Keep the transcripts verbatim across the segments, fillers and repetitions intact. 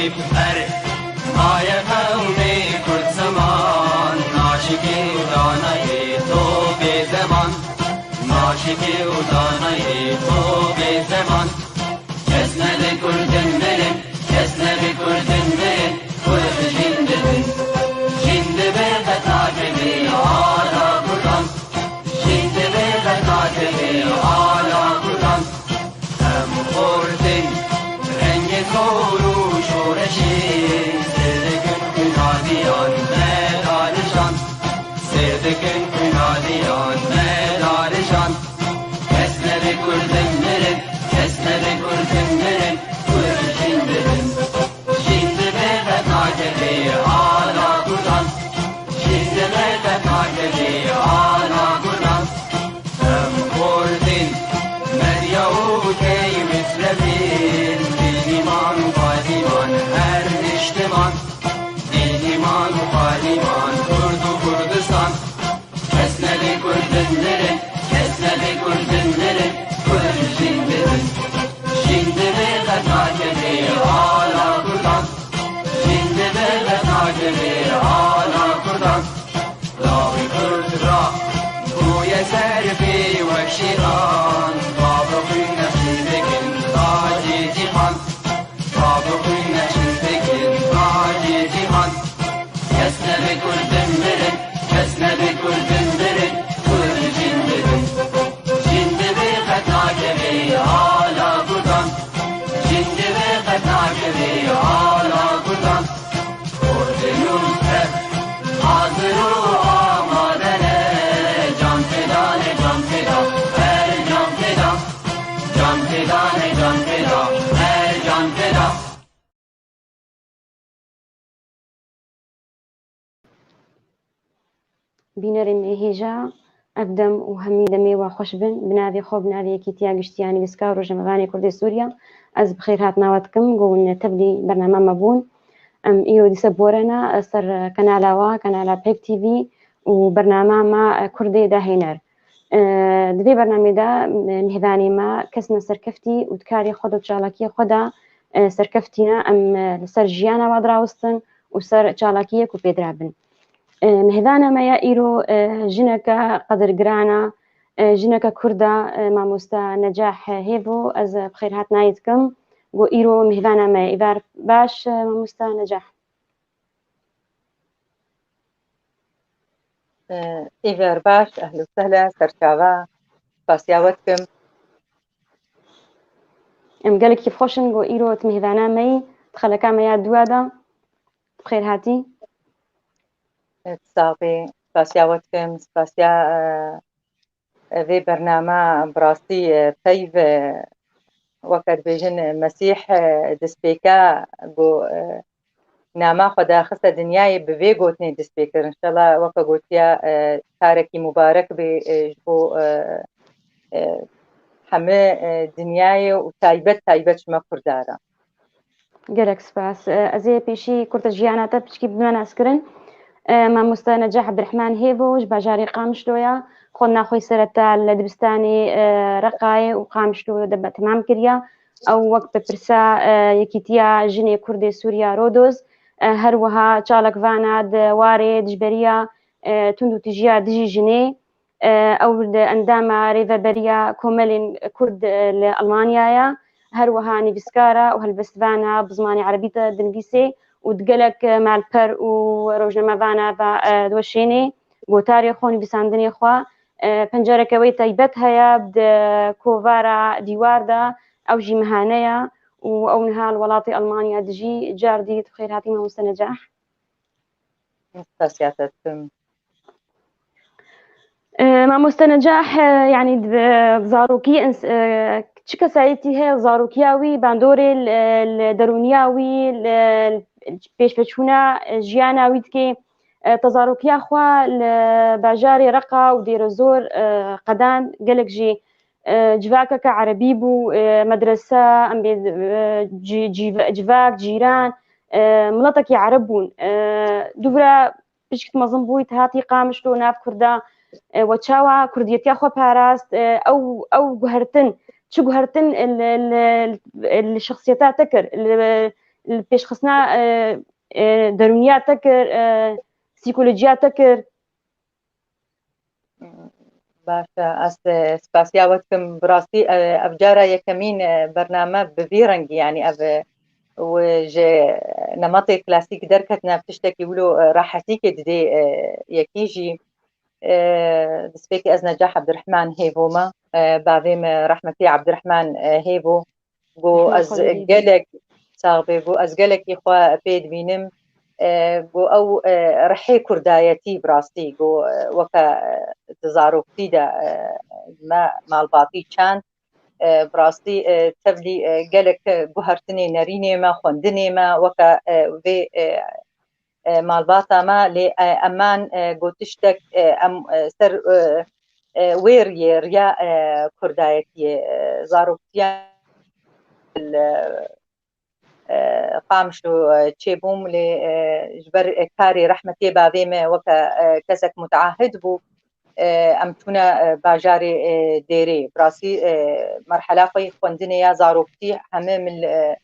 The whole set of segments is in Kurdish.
Erê, maye qewmê Kurd ziman, naşikê û danayê to bê zeman. Naşikê û danayê to bê zeman. Kes nebe Kurdin mirin, kes nebe Kurdin mirin, Kurd jin dibin. Jin dibe qet nakeve ala Kurdan. Jin dibe qet nakeve ala Kurdan. Em xortin rengê zor û şoreşê, sêr dikin xwînaliyan me darijan. Sêr dikin xwînaliyan me darijan. Kes nebe Kurdin mirin, kes nebe Kurdin mirin, Kurd jin dibin. Jin dibe qet nakeve ala Kurdan. Jin dibe qet nakeve ala Kurdan. Em xortin, Medya û Key Mislevîn, Bînîman û Balîman her niştiman. Bînîman û Balîman, Kurd û Kurdistan. Kes nebe Kurdin mirin, kes nebe Kurdin mirin, Kurd jin dibin. Jin dibe qet nakeve ala Kurdan. Jin dibe qet nakeve ala Kurdan. Lawê Kurd ra bûye ser pê wek şêran. Bavê xwîn nexşîn dikin tacê cîhan. Bavê xwîn nexşîn dikin tacê cîhan. Kes nebe Kurdin mirin, kes nebe Kurdin mirin, Kurd jin dibin. Jin dibe qet nakeve ala Kurdan. Jin dibe qet nakeve ala Kurdan. Kurdin û Kurd hazir û amade ne. Can feda ne, can feda, her can feda. Can feda ne, can feda, her can feda. Bînerên me hêja, ev dem û hemî demê we xweş bin. Bi navê xwe, bi navê Yekîtiya Giştî ya Nivîskar û Rojnamevanê Kurdê Sûriya, ez bi xêrhatina we dikim ku hûn tevlî bernama me bûn. Em îro dîsa borena ser kanala we, kanala Peyv T V û bernama me Kurdê Dahêner. E, di vê bernamê de, e, mêvanê me kesine serkeftî û di karê xwe de û çalakiyê xwe de, e, serkeftî ne. Em, e, li ser jiyana we dirawestin û ser çalakiyê ku pê dirabin. E, mêvana me ya îro, e, jineke qedirgiran e, e, jineke Kurd e, e, mamoste Necah Hêvo, ez bi xêrhatinayê dikim. Ku îro mêvana me ye. Îvar baş, e, mamoste Necah. Îver baş, ehlo sehla, serçava, spasiya we dikim. Em gelek kêfxweş in ku îro tu mêvana me yî, di xeleka me ya dûa de. Bi xêr hatî. Saxbî, spasiya we dikim, spasiya, e, vê bernama bi rastî, e, peyv, e, weke dibêjin, e, Mesîh, e, destpêka ku, e, nama xwe daxiste dinyayê, bi vê gotinê dest pê kir. Înşallah weke gotiya, e, karekî mubarek bê, e, ji bo, e, e, hemî, e, dinyayê û taybet, taybet ji me Kurda re. Gelek spas. E, ez ê pêşî kurta jiyana te piçkî bidime naskirin. E, mamoste Necah Ebdirehman Hêvo ji bajarê Qamişlo ya. Xwendina xwe sereta li dibistanê, e, Reqayê û Qamişlo de temam kiriya. Ew wek berpirsa, e, Yekîtiya Jinê Kurdê Sûriya Rodos, e, her wiha çalakvana di warê dijberiya, e, tundûtijiya dijî jinê, e, ew di endama Rêveberiya Komelên Kurd, e, li Almanyaya, her wiha nivîskar e û helbestvana bi zimanê erebî de dinivîsê û di gelek, e, malper û rojnamevana ve, e, diweşênê gotarê xwe, nivîsandinê xwe. E, pencereke wê taybet heye di kovara dîwar de, ew jî mehane ye û ew niha li welatê Almanya dijî. Car dî tu xêr hatî mamoste Necah. Spasiya te dikim. E, mamoste Necah, e, yanî di zarokî ins-, e, çi kesayetî heye, zarokiya wî, bandorê li, li derûniya wî, li pêşveçûna, e, jiyana wî dike. E, te zarokiya xwe li bajarê Reqa û Dêrezor, e, qedan, gelek jî, e, civakeke erebî bû, e, medrese, em bê, e, cî-, cî-, civak, cîran, e, miletekî ereb bûn. E, dûvira pişk mezin bûyî, te hatî Qamişlo, nav Kurda, e, we çawa kurdiyetiya xwe parast, e, ew, ew guhertin, çi guhertin li, li, li şexsiyeta te kir, li, li pêşxistina, e, e, derûniya te kir, e, psîkolojiya te kir? Baş e, ez, e, spasiya we dikim. Bi rastî, e, ev cara yekemîn, e, bername bi vî rengî, yanî ev, e, û ji nemetê klasîk derketine, ev tiştekî wilo, e, rehetîkê didê, e, yekî jî. E, destpêkê ez Necah Ebdirehman Hêvo me, e, bavê me rehmetî Ebdirehman, e, Hêvo. Got ez gelek, sax bê, got ez gelekî xwe pê dibînim. E, got ew, e, rihê kurdayetî bi rastî, got, e, weke, e, di zaroktî de, e, me malbatî çand. E, bi rastî, e, tevlî, e, gelek, e, guhertinê nerînê me, xwendinê me, weke, e, vê, e, e, malbata me, lê, e, eman, e, got tiştek, e, em, e, ser, e, e, wê riyê, riya, e, kurdayetiyê, e, zaroktiya li, e, Qamişlo, e, çêbûm, lê, e, ji ber, e, karê rehmetê bavê me weke, e, kesek mutaahid bû, e, em çûne, e, bajarê, e, Dêrê. Bi rastî, e, merhela xwe yê xwendinê ya zaroktî heme min, e,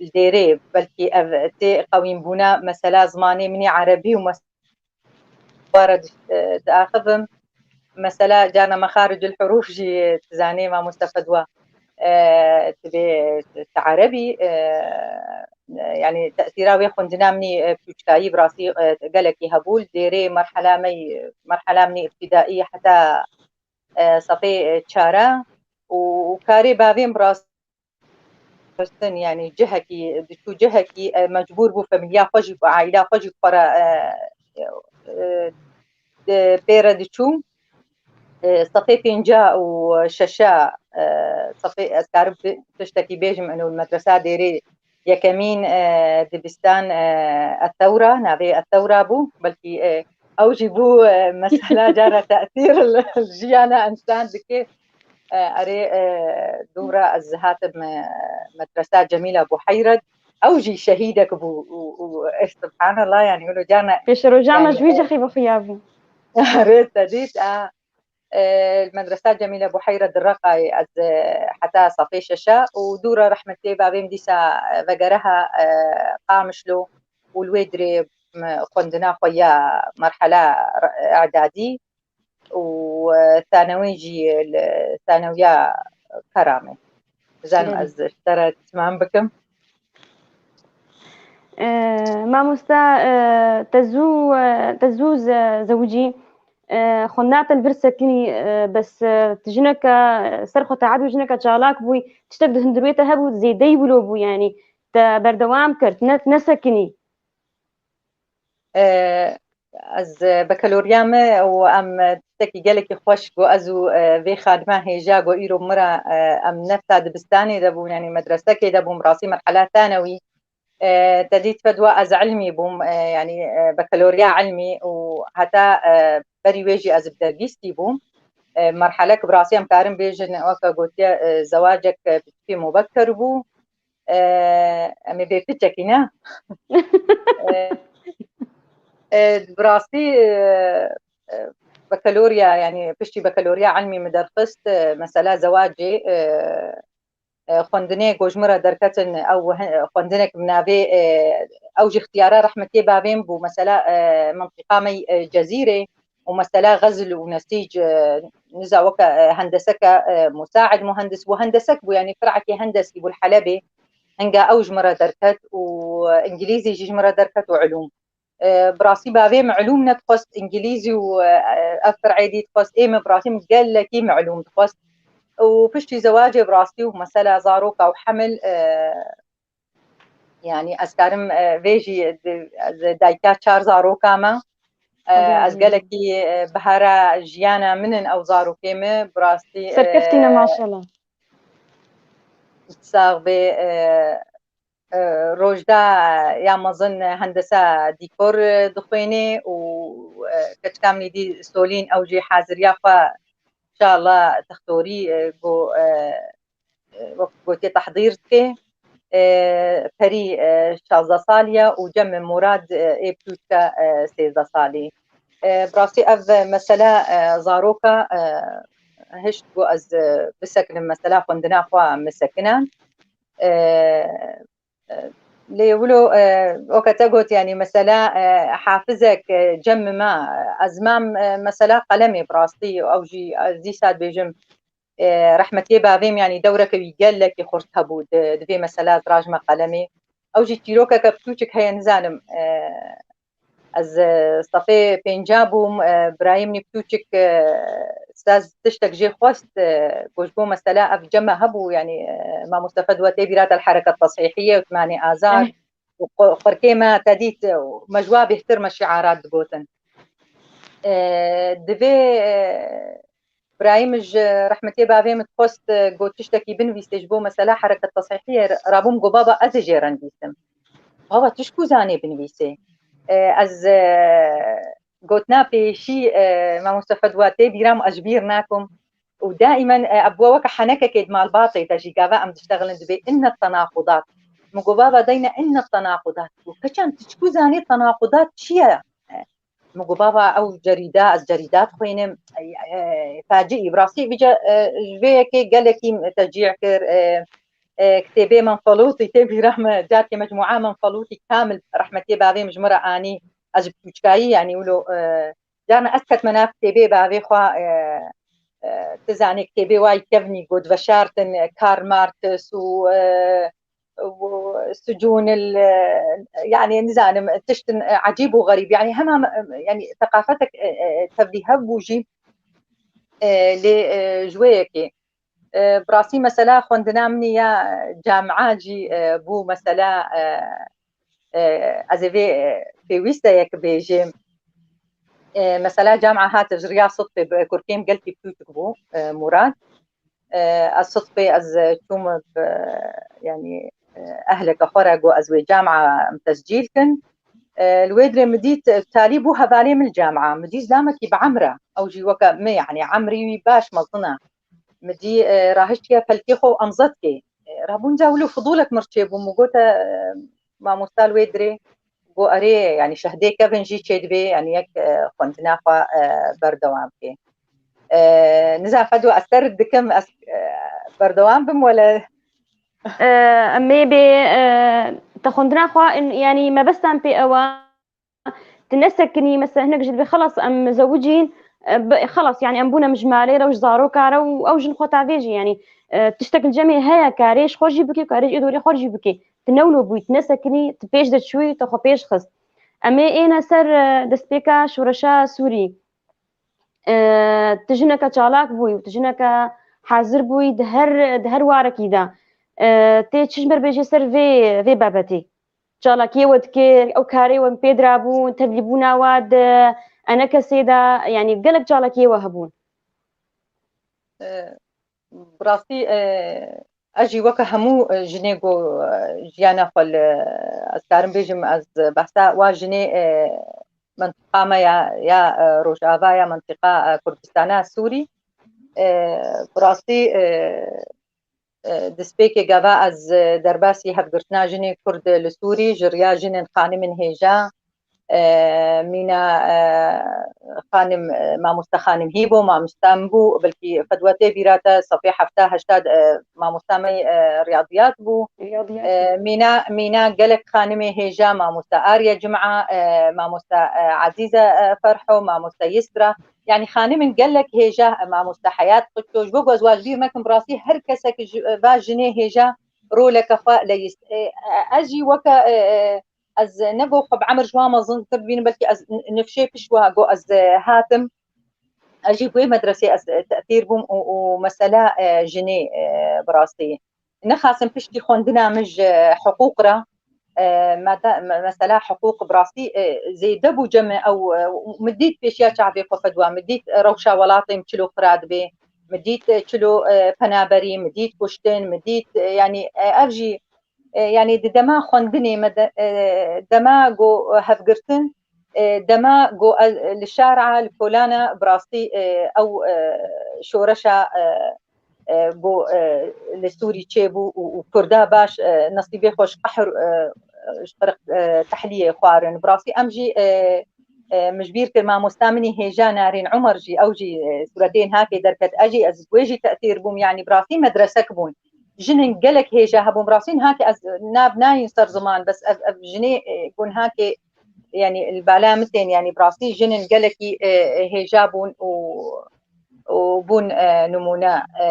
li Dêrê, belkî ev tê qewînbûna mesela zimanê min ê erebî û mes-, wara di-, e, diaxivim. Mesela carna mexaricil hurûf jî, e, dizanê mamoste Fedwa, e, dibê ti erebî, e, yanî tesîra wê xwendina min ê, e, pûçkayî bi rastî, e, gelekî hebû. Li Dêrê merhela me yî, merhela min ê îbtîdaî heta, e, sefê, e, çara û, û karê bavê min bi rastî, yanî cihekî, diçû cihekî, e, mecbûr bû, famîlya xwe jî, aîla xwe jî xwe re, e, e, e, pê re diçû. E, sefê pênca û şeşa, e, sefê, ez karim ti-, tiştekî bêjim, eno li medresa Dêrê yekemîn, e, dibistan, e, Ethewra, navê Ethewra bû, belkî, e, ew jî bû, e, mesela cara tesîr li, li jiyana însan dike. E, erê, e, dûra ez hatim, e, medresa Cemîla Buheyret, ew jî şehîdek bû û, û, e, subhanallah, yanî wilo carna Pêşeroja me yanî, ji wî e, cexî bixuyabû. Erê te dît, a, e, li medresa Cemîle Buheyre di Reqayê ez, e, heta sefê şeşa û dûra rehmetê bavê min dîsa, e, vegereha, e, Qamişlo û li wê dirê, m, xwendina xwe ya merhela, e, îdadî û, e, thanewî jî li thanewiya Keramê. Zanim Belê. Ez ji te re timam bikim. E, mamosta, e, te zû, e, te zû ze-, zewicî, e, xwendina te li vir sekinî, e, bes, e, tu jineke, e, ser xwe teeb û jineke çalak bûyî, tiştek di hundirê te hebû, zêdeyî wilo bû, yanî te berdewam kir, ne, nesekinî. E, ez, e, bekaloriya me û em, e, tiştekî gelekî xweş got ez û, e, vê xanima hêja got îro min re, e, em nefta dibistanê de bûn, yanî medresekê de bûn, bi rastî merhela thanewî. E, te dît Fedwa ez ilmî bûm, e, yanî, e, bekaloriya ilmî û heta, e, berî wê jî ez bi dergîstî bûm. E, merhelek bi rastî em karin bêjin weke gotiye, e, zewacek, e, piçkî mubekir bû. E, em ê bê piçekî ne? E, e, bi rastî, e, e, bekaloriya, yanî piştî bekaloriya ilmî min derxist, e, mesela zewacê, e, e, xwendinê ku ji min re derketin, ew he-, xwendinek bi navê, e, ew jî ixtiyara rehmetê bavê min bû. Mesela, e, mintîqa me, e, Cezîrê û mesela Xezil û Nesîc, e, niza weke, e, hendeseke, e, musaid muhendis bû, hendesek bû, yanî firekê hendesî bû li Helebê. Hinga ew ji min re derket û, e, îngilîzî jî ji min re derket û ilûm. E, bi rastî bavê min ilûm nedixwest, îngilîzî û, e, ev fir'ê dî dixwest, ê min bi rastî min gelekî min ilûm dixwest. Û piştî zewacê bi rastî û mesela zaroka û hemil, e, yanî ez karim, e, vê jî di-, ez dayika çar zaroka me. E, ez gelekî, e, bihara jiyana min in ew zarokê min, bi rastî, e, Serkeftî ne, maşallah. Sax bê, e, e, Rojda ya mezin hendesa dîkor, e, dixwênê û, e, keçika min êdî Solîn, ew jî haziriya xwe, inşallah, textorî, e, go, e, e, wek gotiye tehdîr dike. E, Perî, e, şazdeh salî ye û Cem Murad, e, ê piçûçka, e, sêzdeh salî. E, bi rastî ev mesela, e, zaroka, e, hişt ku ez, e, bisekinim, mesela xwendina xwe min sekine. E, e, Lê wilo, e, weke te got, yanî mesela, e, hafizek, e, cem me, e, ez mam, e, mesela qelemê bi rastî, ew jî ez dîsa dibêjim, e, rehmetiyê bavê min, yanî dewreke wî gelekî xurt hebû, di, di vê mesela ez dirajime qelemê. Ew jî çîrokeke piçûçik heye, nizanim, e, ez, e, sefê pênca bûm, e, birayê min piçûçik, e, saz tiştek jê xwest, e, got ji bo mesela ev cem me hebû, yanî, e, mamoste Fedwa tê bîra te li hereket tesîhiye û timanê azar. Eh. Û qu-, qurkê me te dît, û me ji wa bêhtir me şiarat digotin. E, divê, e, birayê min ji rehmetiyê bavê min dixwest, e, got tiştekî binivîsê ji bo mesela hereket tesîhiye, rabûm got baba ez ê jê re nivîsim. Baba tu ji ku zanê binivîsê? E, ez, e, gotina pêşî, e, mamoste Fedwa tê bîra min ez ji bîr nakim. Û daîmen, e, ev bû weke henekekê di malbatê de jî gava em diştexilin dibê inne tenaqudat. Min got baba deyne inne tenaqudat. Û keçan tu çi ku zanî tenaqudat çi ye? E, min got baba ew cerîda, ez cerîda dixwînim. E, e, faciî, bi rastî vîca, e, ji vê yekê gelekî min teşcî kir. E, e, kitêbê Menfelûtî tê bîra min, carkê mecmûa Menfelûtî kamil rehmetiyê bavê min ji min re anî. Ez ji piçûçikayî, yanî wilo, e, carna ez ketime nav kitêbê bavê xwe, e, e, tu zanî kitêbê wayî kevnî got veşartin, e, Karl Marx û, e, û sucûnil, e, yanî nizanim tiştin, e, ecîb û xerîb. Yanî hema, e, yanî teqafetek, e, e, tevlî hev bû jî, e, lê, e, ji wê yekê. E, bi rastî mesela xwendina min ya camia jî, e, bû mesela, e, e, ez ê vê, e, pêwîst e yek bêjim. E, mesela camia hat ji riya Sidqê, bi kurkêm gelkî piçûçik bû, e, Murad. E, ez Sidqê ez çûm bi, yanî, e, ehleke xwe re got ez wê camia em tescîl kin. E, li wê dirê min dît, e, talî bû hevalê min li camia. Min dît zilamekî bi emr e. Ew jî weke min, yanî emrî wî baş mezin e. Min dî, e, rahiştiye pelkê xwe û emze dikê. E, rabûn ca wilo fidûlek min çêbû, min gote, e, mamosta li wê dirê, got erê, yanî şehdê kevin jî çêdibê, yanî yek, e, xwendina xwe, e, berdewam bike. E, niza Fedwa, ez ser dikim, ez, e, berdewam bim wele? E, em ê bê, e, te xwendina xwe, in-, yanî mebestan pê ew e. Tu nesekinî, mesela hinek jî dibê xelas em mizewicîn, e, bi-, xelas, yanî em bûne mijmalê re û ji zaroka re û ew jin xwe tavêjî, yanî, e, tiştek li cemê heye, karê ji xwe jî bikê, karê ji êdorê xwe jî bikê. Tu newlo bûyî, tu nesekinî, tu pêş de çûyî, te xwe pêş xist. Em ê êne ser, e, destpêka şoreşa Sûrî. E, tu jineke çalak bûyî û tu jineke hazir bûyî di her, di her warekî de. E, tê çi ji me re bêjê ser vê, vê babetê? Çalakiyê we dikir, ew karê we pê dirabûn, tevlîbûna we di enekesê de, yanî gelek çalakiyê we hebûn. E, bi rastî, e, ez jî weke hemû, e, jinê ku, e, jiyana xwe li, ez karim bêjim, ez behsa wa jinê, e, mentiqa me ya, ya, e, Rojava ya mentiqa, e, Kurdistana Sûrî, e, bi rastî, e, e, destpêkê gava ez, e, derbasî hevgirtina jinê Kurd li Sûrî ji riya jinên xanimên hêja, e, mîna, e, xanim, e, mamoste xanim Hîbo, mamoste min bû, belkî Fedwa tê bîra te, sefê hefta heşta, e, mamosta me, e, riyadiyat bû. Riyadiyat. E, mîna, mîna gelek xanimê hêja, mamoste Arya Cuma, e, mamoste, e, Ezîze, e, Ferho, mamoste Yisra. Yanî xanimên gelek hêja, e, mamoste Heyat Qutço, ji bo ku ez wan ji bîr nekim, bi rastî her kesek ji, e, va jinê hêja roleke xwe leyist. E, e, ez jî weke, e, e, ez ne got xwe bi emir ji wan mezintir dibînim, belkî ez n-, nifşê pişt wiha got ez, e, hatim. Ez jî bi wê medresê ez, e, tesîr bûm û, û mesela, e, jinê, e, bi rastî nexasim piştî xwendina min ji hiqûq re, e, mada-, me-, mesela hiqûq bi rastî, e, zêde bû cem min ew, e, min dît pêşiya çavê xwe Fedwa, min dît, e, rewşa welatê min çilo xira dibe, min dît, e, çilo, e, penaberî, min dît kuştin, min dît, e, yanî, e, ev jî, e, yanî di dema xwendinê me de, e, dema got, e, hevgirtin, e, dema got, e, li şara, li kolana, bi rastî, e, ew, e, şoreşa, e, e, got, e, li Sûrî çêbû û, û Kurda baş, e, nesîbê xwe ji qehr, e, ji qirq, e, tehliyê xwarin. Bi rastî em jî, e, e, min ji bîr kir mamosta min î hêja Narîn Umer jî, ew jî, e, sûretê niha kê derket, ez jî, ez ji wê jî tesîr bûm, yanî bi rastî medresek bûn. Jinên gelek hêja hebûn. Bi rastî niha ke ez nav nayîn ser ziman, bes ev, ev jinê, e, ku niha ke, yanî li bala min tên, yanî bi rastî jinên gelekî, e, e, hêja bûn û, û bûn, e, nimûne. E,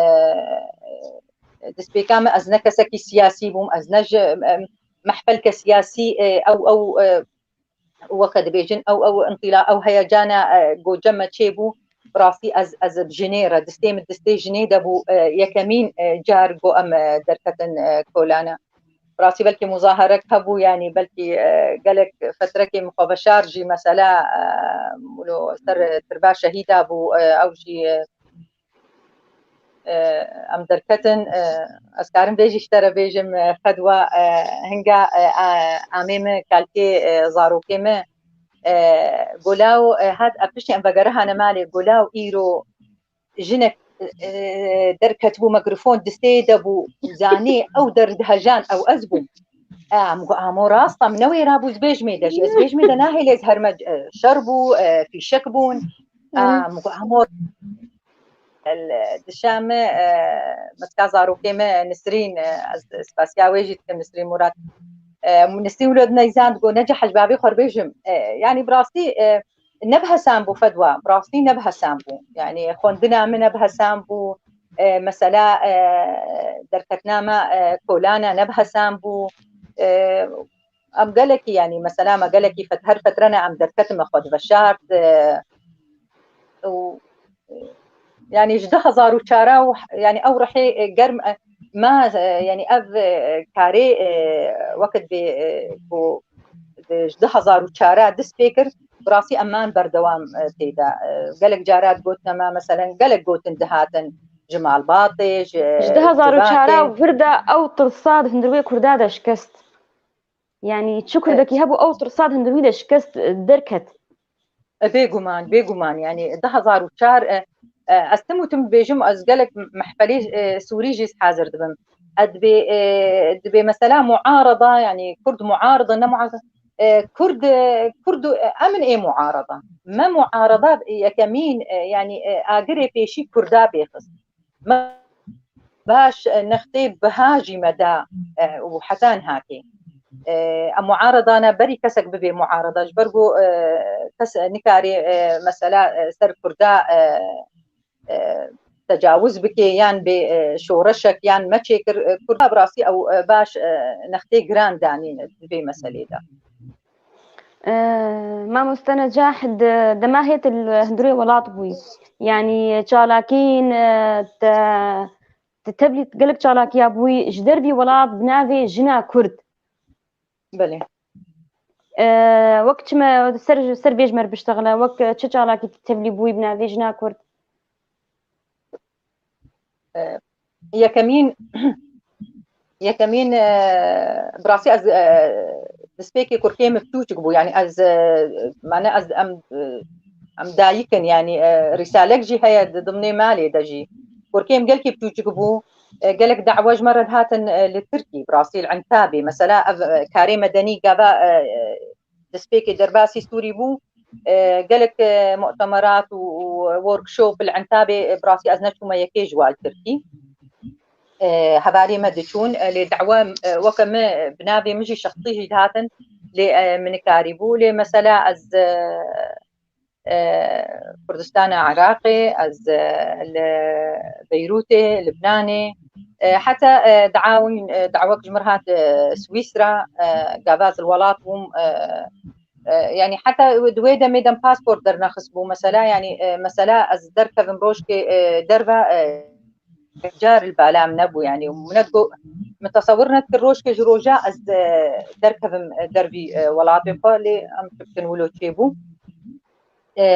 destpêka min ez ne kesekî siyasî bûm, ez ne ji, e, mehfelke siyasî, e, ew, ew, e, weke dibêjin, ew, ew întîla, ew heyecana, e, ku cem me çêbû, bi rastî ez, ez bi jinê re, distê min distê jinê de bû, e, yekemîn, e, car ku em, e, derketin, e, kolane. Bi rastî belkî muzaherek hebû, yanî belkî, e, gelek fetrekê min xwe veşar jî, mesela, e, wilo ser tirba şehîda bû, e, ew jî, e, e, em derketin, e, ez karim vê jî ji te re bêjim, e, Fedwa, e, hinga, e, a-, amê min kalkê, e, zarokê min, e, golaw, e, hat, e, piştî em vegerihane malê, golaw îro jinek, e, derketibû mikrofon distê de bû, zanî ew der dihejan, ew ez bûm. E, em got, amo rast e, min newêra bû, ez bêjmê de jî, ez bêjmê de nahêlê, ez herme, e, şer bû, e, fîşek bûn. E, min got, amo el, dişa min, e, meska zarokê min Nisrîn, e, ez spasiya wê jî dikim, Nisrîn Murat. E, Nisrîn wilo di neyzan digot, ne cehil bavê xwe bêjim. E, yanî bi rastî, e, ne bi hesan bû Fedwa, bi rastî ne bi hesan bû. Yanî xwendina min ne bi hesan bû, e, mesela, e, derketina me, e, kolana ne bi hesan bû. E, em gelekî, yanî mesela me gelekî fet-, her fetrene em derketin me xwe diveşart, e, û, e, yanî ji du hezar û çar û, yanî ew rihê, e, germ, e, me, e, yanî ev, e, karê, e, wekit bê, e, ku di, ji du hezar û çar dest pê kir, bi rastî em man berdewam, e, tê de. E, gelek cara gotine me, meselen, gelek gotin dihatin ji malbatê, ji Ji du hezar û çar civakê. Û vir de ew tirsa di hundir wê Kurda de şikest. Yanî çi Kurdekî hebû, ew tirsa di hundir wî de şikest, e, derket. E, bêguman, bêguman, yanî du hezar û çar, e, e, ez tim û tim dibêjim, ez gelek mehfelê, e, Sûrî jî hazir dibim. E, dibê, e, dibê mesela muarada, yanî Kurd muarada, ne muarada, e, Kurd, e, Kurd, e, em in ê muarada. Me muarada yekemîn, e, yanî, e, agirê pêşî Kurda pêxist. Me baş, e, nextê biha jî me da, e, û heta niha tê. E, em muaredane berî kesek bibê muareda, ji ber ku, e, kes nikarê, e, mesela, e, ser Kurda, e, e, tecawuz bike yan bê, e, şoreşek yan me çêkir, e, Kurda bi rastî ew, e, baş, e, nextê giran danîne di vê meselê de. E, Mamoste Necah, di, dema hê tu li hundirê welat bûyî. Yanî çalakîn, e, te, te tevlî gelek çalakiya bûyî ji dervî welat bi navê Jina Kurd. Belê. E, wek çi me ser, ser vê ji me re biştexile, wek çi çalakî tu tevlî bûyî bi navê Jina Kurd? E, yekemîn, yekemîn, e, bi rastî ez, e, destpêkê kurkê min piçûçik bû, yanî ez, e, mane ez, em, e, em dayik in, yanî, e, rîsalek jî heye di dimnê malê de jî. Kurkê min gelkî piçûçik bû, e, gelek dawa ji me re dihatin, e, li Tirkî, bi rastî li Entabê. Mesela ev, e, karê medenî gava, e, e, destpêkê derbasî Sûrî bû, e, gelek, e, mutemerat û, û workshop li Entabê, e, bi rastî ez neçûme yekê ji wan Tirkî. E, hevalê me diçûn, e, lê dawa, e, weke min, e, bi navê min jî şexsî jî dihatin, lê, e, min nikarîbû. Lê mesela ez, e, e, Kurdistana Iraqê, ez, e, li Beyrûtê, Libnanê, e, heta, e, dawa wî, e, dawek ji min re hat, e, Swîsra, e, gava ez li welat bûm, e, e, yanî heta di wê demê de min pasport dernexist bû, mesela, yanî, e, mesela ez derkevim rojkê, e, derve, e, car li bala min nebû, yanî min got, min tesewir nedikir rojkê ji roja ez, e, derkevim, e, dervî, e, welatê xwe, lê em çi bikin wilo çêbû. E,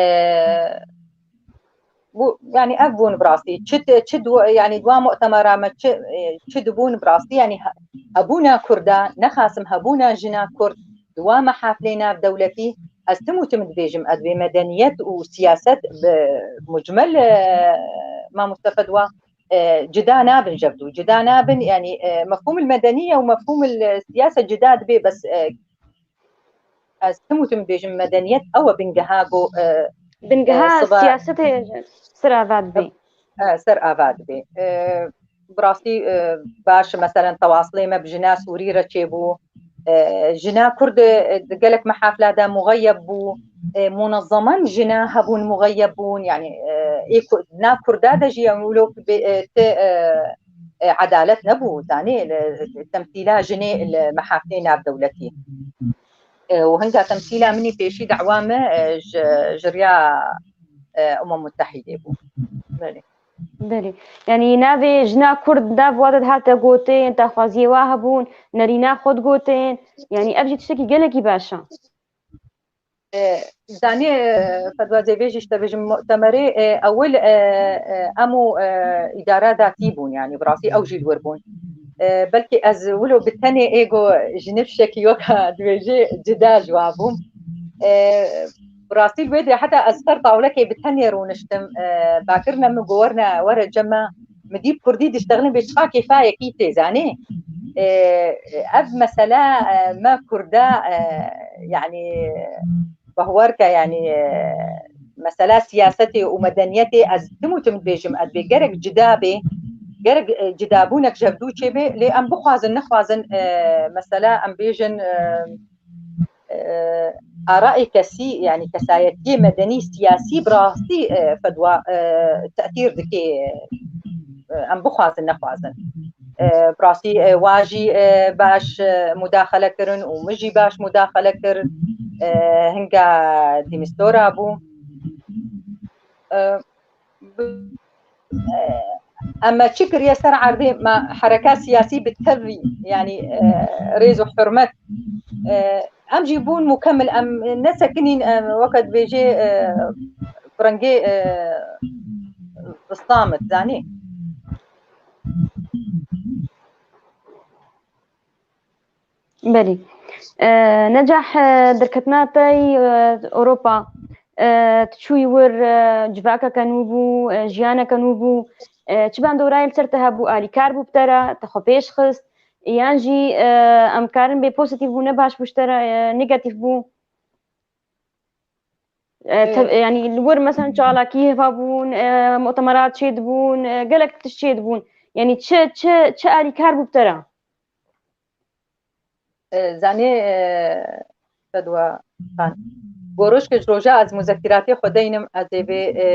bû, yanî ev bûn bi rastî. Çi, çi du-, yanî di wan mu'temera me çi, e, çi dibûn bi rastî, yanî he-, hebûna Kurda, nexasim hebûna jina Kurd, di wan mehafilê navdewletî, ez tim û tim dibêjim, ez vê medeniyet û siyaset bi mucmel, e, mamoste Fedwa, e, cida nabin ji hev du. Cida nabin, yanî, e, mefhûm el medeniye û mefhûm el siyase cida dibe, bes, e, ez tim û tim dibêjim, medeniyet ew e bingeha ku, e, Bingeha e, siba siyasetê ser ava dibe. E, ser ava dibe. E, bi rastî, e, baş, meselen, tewasilê me bi jina Sûrî re çêbû. E, jina Kurd, e, di gelek mehafla de muxeyeb bû. E, munezzemen jina hebûn, muxeyeb bûn. Yani, e, ê Ku-, na Kurda de jî, yani, wilo bê, e, ti, e, e, edalet nebû, zanî, li, temsîla jinê li mehaflê navdewletî. E, û hinga temsîla min î pêşî dawa me, e, ji, ji riya, e, Umem Mutehîdê bû. Belê. Belê. Yanî navê jina Kurd nav wa de dihate gotin, daxwaziyê wa hebûn, nerîna xwe digotin. Yanî ev jî tiştekî gelekî baş e. E, zanî, e, Fedwa, zêvê jî ji te bêjim, mutemerê, e, ewil, e, e, em û, e, îdara datî bûn, yanî bi rastî ew jî li wir bûn. E, belkî ez wilo bi tenê ê go ji nifşekî weka dibêjê cida ji wa bûm. E, bi rastî li wê de heta ez ser tawlekê bi tenê rûniştim. E, bakirine min go werine were cem me. Min dî bi kurdî diştexilin bê çiqa kêfayekî tê, zanî. E, ev mesele, e, me Kurda, e, yanî, bahwer ke, yanî, e, mesela siyasetê û medeniyetê ez tim û tim dibêjim, ez bê gerek cida bê, gerek, e, cidabûnek ji hevdû çêbê, lê em bixwazin, nexwazin, e, mesela em bêjin, e, e, arayê kesî, yanî kesayetiyê medenî, siyasî bi rastî, e, Fedwa, e, tesîr dike, e, em bixwazin, nexwazin. E, bi rastî, e, wa jî, e, baş, e, mudaxele kirin û min jî baş mudaxele kir. E, hinga dîmistora bû. E, bi-, e, em me çi kiriye ser erdê, me hereka siyasî bi tevî, yanî, e, rêz û hurmet, e, em jî bûn mukemil, em nesekinîn, em weke dibêjê, e, bi rengê, e, islamit, zanî. Belê. E, Necah, e, derketina te yî, e, Ewropa, e, tu çûyî wir, e, civakeke nû bû, e, jiyaneke nû bû. E, çi bandorayê li ser te hebû, alîkar bû bi te re, te xwe pêş xist, yan jî, e, em karin bê pozîtîf bû, ne baş bû ji te re, e, negatîf bû? E, te-, Ee, yanî li wir, mesela, çalakî heva bûn, e, mutemerat çêdibûn, e, gelek tişt çêdibûn. Yanî çi, çi, çi alîkar bû bi te re? E, zanî, e, Fedwa Xan, gorojke ji roja ez muzekîratê xwe deynim, ez ê vê, e,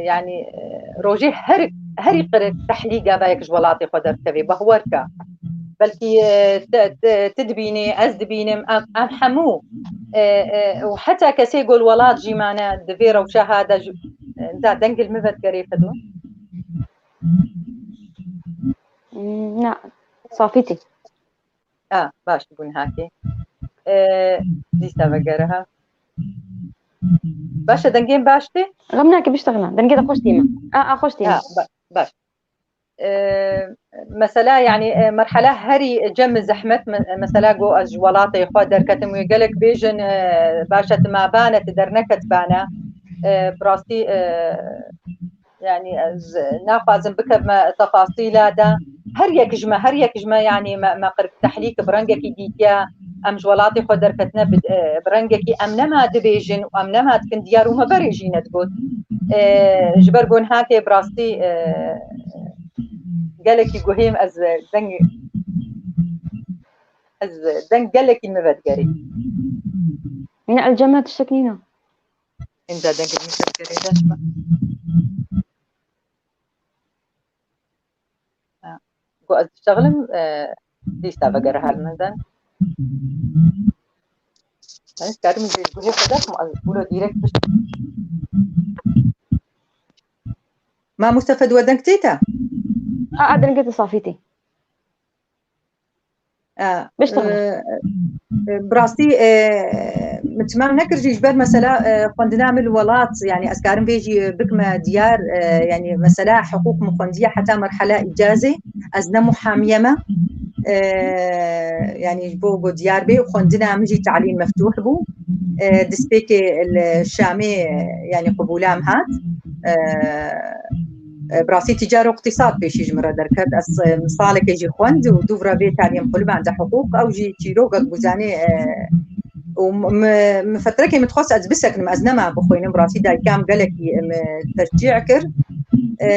yanî, e, rojê her, herî qirêk tehlî gavayek ji welatê xwe derdikevê, bahwer ke. Belkî, e, te, te, tu dibînî, ez dibînim, em, em hemû, e, e, û heta kesê ku li welat jî mane, di vê rewşa ha de ji, e, da dengê li min vedigerê, Fedwa? Na, safî tê. A, baş bûn hakê. E, dîsa vegere ha. Baş e, dengê min baş tê? Xem nake, biştexile. Dengê de xweş tê min. A, a, xweş tê min. Ha, ba-, baş. E, mesela, yanî, e, merhela herî cem zehmet, me-, mesela, go ez ji welatê xwe derketim, wê gelek bêjin, e, baş e, tu mabane, tu derneketibane. E, bi rastî, e, yanî, ez naxwazim bikevime tefasîla de. Her yek ji me, her yek ji me, yanî, me, me qirk tehlîk bi rengekî dîtiye. Em ji welatê xwe derketine bi, e, bi rengekî em nema dibêjin û em nema dikin diyar û me berê jî nedigot. E, ji ber ku niha ke bi rastî, e, gelekî guhêm ez deng, ez deng gelekî min vedigerê. Ne, el cem me tiştek nîne. Inca dengê min vedigerê, baş be. Ha. Ku ez diştexilim, e, dîsa vegere her min den. Ez karim jî guhê xwe derxim, ez wilo direkt biş-, Mamoste Fedwa, deng tê te? A, a, dengê te safî tê. E, Biştexile. E, e, bi rastî, e, min temam nekir jî ji ber mesela, e, xwendina min li welat, yanî ez karim vê jî bikime diyar, e, yanî mesela hiqûq min xwendiye heta merhela îcazê, ez ne muhamiye me. E, yanî ji bo ku diyar bê, xwendina min jî talîm meftûh bû. E, destpêkê li Şamê, e, yanî qebûla min hat. E, E, bi rastî tîcar û iqtîsad pêşî ji min re derket. Ez, e, salekê jî xwend û dûv re vê taliyê min xwe li benda hiqûq. Ew jî çîrokek bû, zanî, e, û m-, m-, min fetrekê min dixwest ez bisekinim, ez nema bixwînim. Bi rastî dayika min gelekî, e, min teşcî kir. E,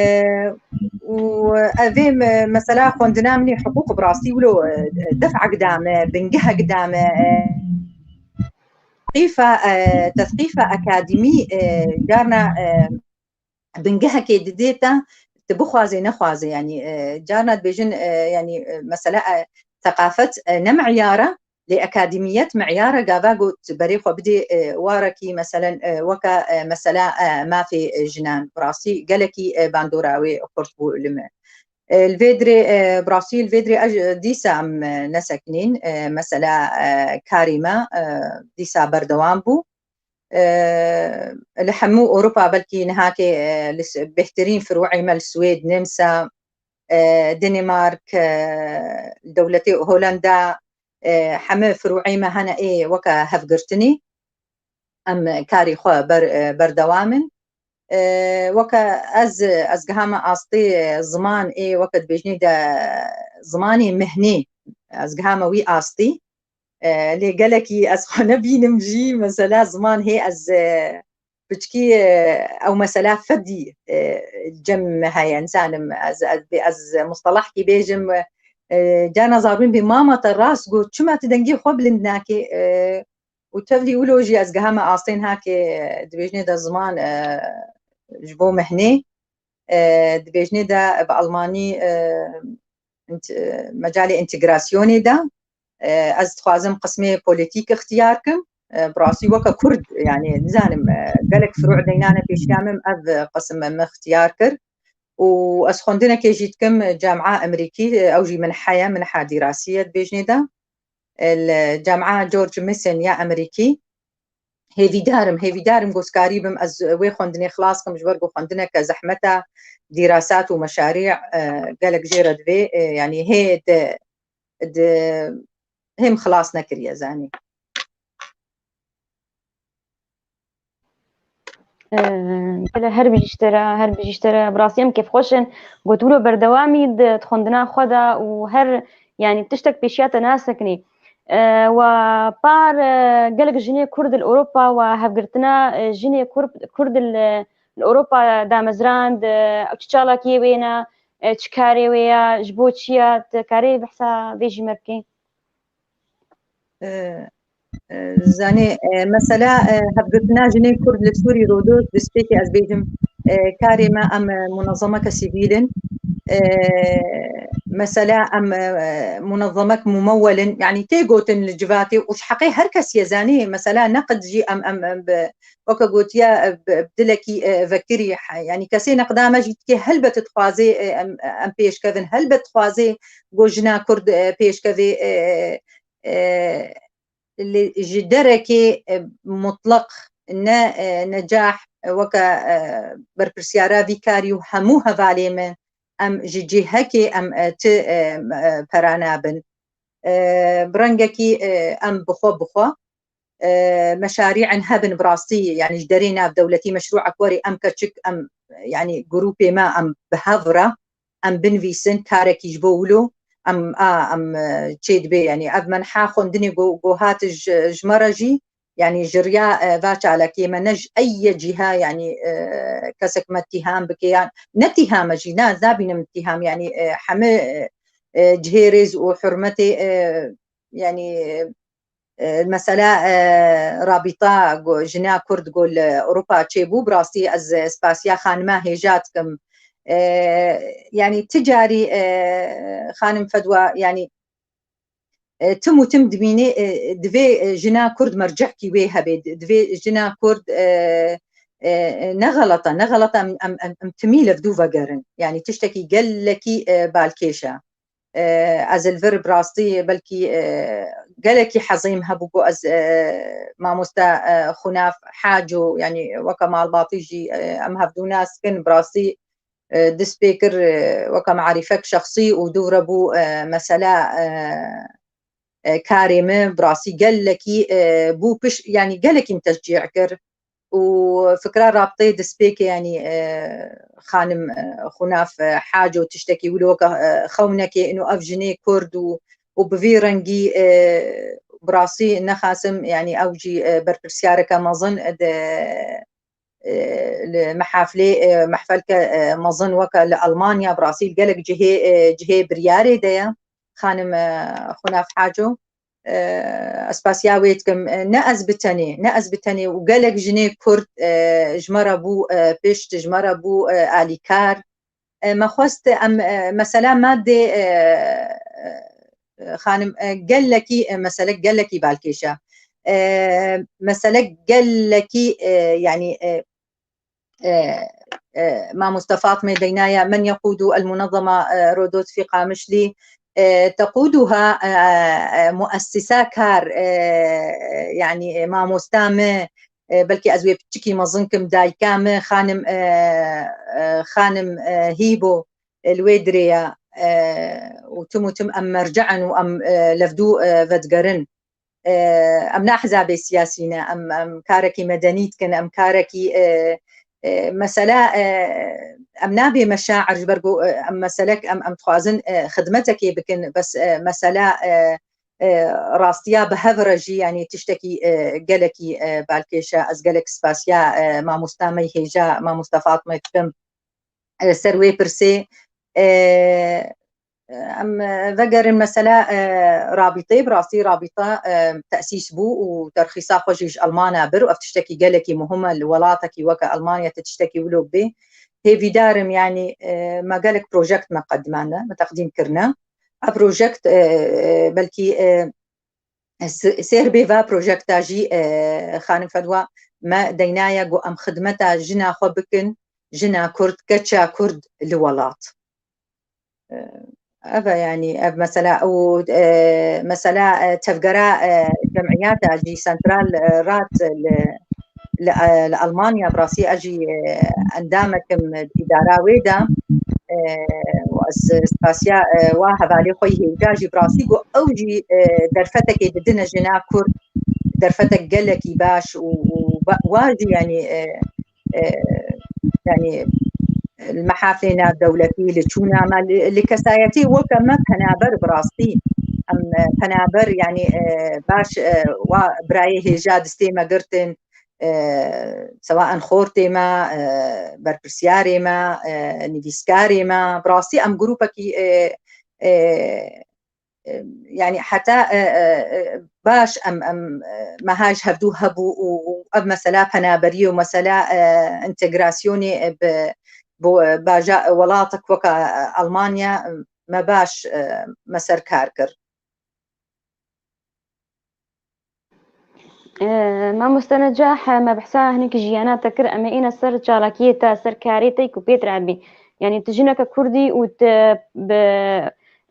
û evê me-, mesela xwendina min ê hiqûq bi rastî wilo, e, def'ek da me, bingehek da me, e, tethqîfa, e, tethqîfa akademî, e, carna, e, bingehekê didê te, tu bixwazê nexwazê, yanî, e, carna dibêjin, e, yanî, e, mesela, e, seqafet, e, ne meyar e, lê akademiyet meyar e, gava got berê xwe bidê, e, warekî, meselen, e, weke, e, mesela, e, mafê, e, jinan. Bi rastî gelekî, e, bandora wê xurt bû li me. E, li vê dirê, e, bi rastî li vê dirê ez, dîsa em, e, nesekinîn, e, mesela, e, karê me, e, dîsa berdewam bû. E, li hemû Ewropa belkî nihakê, e, li s-, bêhtirîn firû'ê me li Swêd, Nemsa, e, Danimark, e, dewletê Holanda, e, hemû firû'ê me hene ê weke hevgirtinî. Em karê xwe ber, e, berdewam in. E, weke ez, ez gihame astê ziman ê weke dibêjinê de zimanê mihnê, ez gihame wî astî. E, lê gelekî ez xwe nebînim jî, mesela ziman hê ez, e, piçkî, e, ew mesela fedî, e, cem me heye, nizanim, ez, ez, ez mustalahkî bêjim, e, carna zarûn bê mama te rast got, çima tu dengê xwe bilind nakê, e, û tevlî wilo jî ez gihame astên hakê, e, dibêjinê de ziman, e, ji bo mihnê, e, dibêjinê de bi almanî, e, int-, e, mecalê întegrasyonê de, e, ez dixwazim qismê polîtîk ixtiyar kim. E, bi rastî weke Kurd, yani nizanim, e, gelek firû deynane pêşiya min ev qisim min ixtiyar kir. Û ez xwendinekê jî dikim camiya Amerîkî, e, ew jî minhe ye, minha dîrasî ye dibêjinê de. E, li camiya George Mason ya Amerîkî. Hêvîdar im, hêvîdar im ku ez karî bim, ez wê xwendinê xilas kim, ji ber ku xwendineke zehmet e, dîrasat û meşarî, e, gelek jê re divê, e, yanî hê di, di, hê min xilas nekiriye, zanî. Ee, gele her bijî ji te re, her bijî ji te re. Bi rastî em kêfxweş in. Got wilo berdewamî di xwendina xwe de û her, yanî tiştek pêşiya te nasekinî. Ee, we par, e, gelek jinê Kurd li Ewropa we hevgirtina, e, jinê Kurd, Kurd li, li Ewropa damezrand, e, ew çi çalakiyê wê ne, e, çi karê wê ye, ji bo çi ye, tu karê behsa vê jî me bikî? E, e, zanê, e, mesela, e, hevgirtina jinê Kurd li Sûrî Rodos, destpêkê ez bêjim, e, karê me em, e, munezemeke sivîl in. E, mesela em, e, munezemek mumewwel in, yanî tê gotin li civatê û ji heqê her kesî ye, zanî, mesela neqid jî em, em, em bi, weke gotiye, e, bi, bi dilekî, e, vekirî, he, yanî kesê neqda me jî dikê, helbet dixwazê, e, em, em pêşkevin, helbet dixwazê ku jina Kurd, e, pêşkevê, e, e, lê ji derekê, e, mutlaq ne, e, necah, e, weke, e, berpirsyara vî karî û hemû hevalê min, em ji cihekê em, e, ti, e, e, pera nabin. E, bi rengekî, e, em bi xwe, bi xwe, e, meşarî'in hebin bi rastî, yanî ji derê navdewletî meşrû'ek werê em keçik, em, yanî grûpê me em bi hev re, em binivîsin karekî ji bo wilo, em, a, em, e, çê dibe, yanî ev menha xwendinê go, go hat ji, ji me re jî, yanî ji riya, e, va çalakiyê me ne ji ey ye cîha, yanî, e, kesek me tîham bike, yan ne tîham e jî, na, ez nabînim tîham, yanî, e, heme, e, e, cihê rêz û hurmetê, e, yanî, e, mesela, e, rabîta go, jina Kurd go li Ewropa çêbû, bi rastî ez spasiya xanima hêja dikim. E, yanî ti carî, e, xanim Fedwa, yanî, e, tim û tim dimînê, e, divê, e, jina Kurd mercehkî wê hebe, di-, divê jina Kurd, e, e, ne xelata, ne xelata em, em, em, em timî li vdû vegerin. Yanî tiştekî gelekî, e, balkêş e. E, ez li vir bi rastî belkî, e, gelekî hezê min hebû ku ez, e, mamoste, e, Xunaf Haco, yanî weke malbatî jî, e, em hevdû nas dikin, bi rastî, e, dest pê kir, e, weke marîfek şexsî û dû re bû, e, mesela, e, e, karê min bi rastî gelekî, e, bû piş, yanî gelekî min teşcî kir. Û fikra rabteyê destpêkê, yanî, e, xanim, e, Xunaf, e, Haco tiştekî wilo weke, e, xewnekê ino ev jinê Kurd û, û bi vî rengî, e, bi rastî nexasim, yanî ew jî, e, berpirsyareke mezin di, e, li mehaflê, e, mehfelke, e, mezin weke li Almanya, bi rastî li gelek cihê, e, cihê biryarê de ye. Xanim, e, Xunaf Haco, e, ez spasiya wê dikim. E, ne ez bi tenê, ne ez bi tenê û gelek jinê Kurd, e, ji me re bû, e, pişt, ji me re bû, e, alîkar. E, me xwest em, e, mesela madê, e, e, xanim, e, gelekî, e, mesele gelekî balkêş e. E, mesele gelekî, e, yanî, e, e, e, mamoste Fatmê deynaye, "Men yeqûdu el munezema, e, Rodot fî Qamişlî, e, teqûduha, e, e, muessisa kar", e, yanî, e, mamosta me, e, belkî ez wê piçikî mezin kim, dayika me, xanim, e, e, xanim, e, Hîbo, e, li wê dirê ye, e, û tim û tim em merci in û em, e, levdû, e, vedigerin. E, em ne ehzabê siyasî ne, em, em karekî medenî dikin, em karekî, e, e, mesela, e, em nabê meşair ji ber ku, e, em meselek, em, em dixwazin, e, xidmetekê bikin, bes, e, mesela, e, e, rastiya bi hev re jî, yanî tiştekî, e, gelekî, e, balkêş e. Ez gelek spasiya, e, mamosta me hêja, mamosta Fatmê dikim, e, ser wê pirsê. E, em vegerin mesela, e, rabîtê, bi rastî rabîta, e, tesîs bû û terxîsa xwe jî ji Almana bir û ev tiştekî gelekî muhim e li welatekî weke Almanya te tiştekî wilo bê. Hêvîdar im, yanî, e, me gelek projekt me qedimande, me teqdîm kirine. Ev projekt, e, e, belkî, e, s-, sêr bê va projekta jî, e, xanim Fedwa, me deynaye ku em xidmeta jina xwe bikin, jina Kurd, keça Kurd li welat. E, ev e, yanî ev mesela û, e, mesela, e, tevgera, e, cemiyata jî sentral, e, rat li, li, e, li Almanya, bi rastî ez jî, e, endamek im di îdara wê de, e, û ez spasiya, e, wa hevalê xwe yî hêja jî, bi rastî ku ew jî, e, derfetekê didine jina Kurd, derfetek gelekî baş û, û wa, wa jî, yanî, e, e, yanî, li mehaflê navdewletî, li çûna me, li, li kesayetî weke me penaber, bi rastî. Em, e, penaber, yanî, e, baş, e, wa birayê hêja distê me girtin, e, sewa en xortê me, e, berpirsiyarê me, e, nivîskarê me, bi rastî em grûpekî, e, e, e, yanî heta, e, e, e, baş em, em, e, meha ji hevdû hebû û, û ev mesela penaberiyê û mesela, e, entegrasyonê, e, bi, bo, e, baja, e, welatek weke, e, Almanya, e, me baş, e, me ser kar kir. E, mamoste Necah, me behsa hinek jiyana te kir, em ê îne ser çalakiyê te, ser karê te ku pê tira bî. Yanî tu jineke Kurdî û tu bi,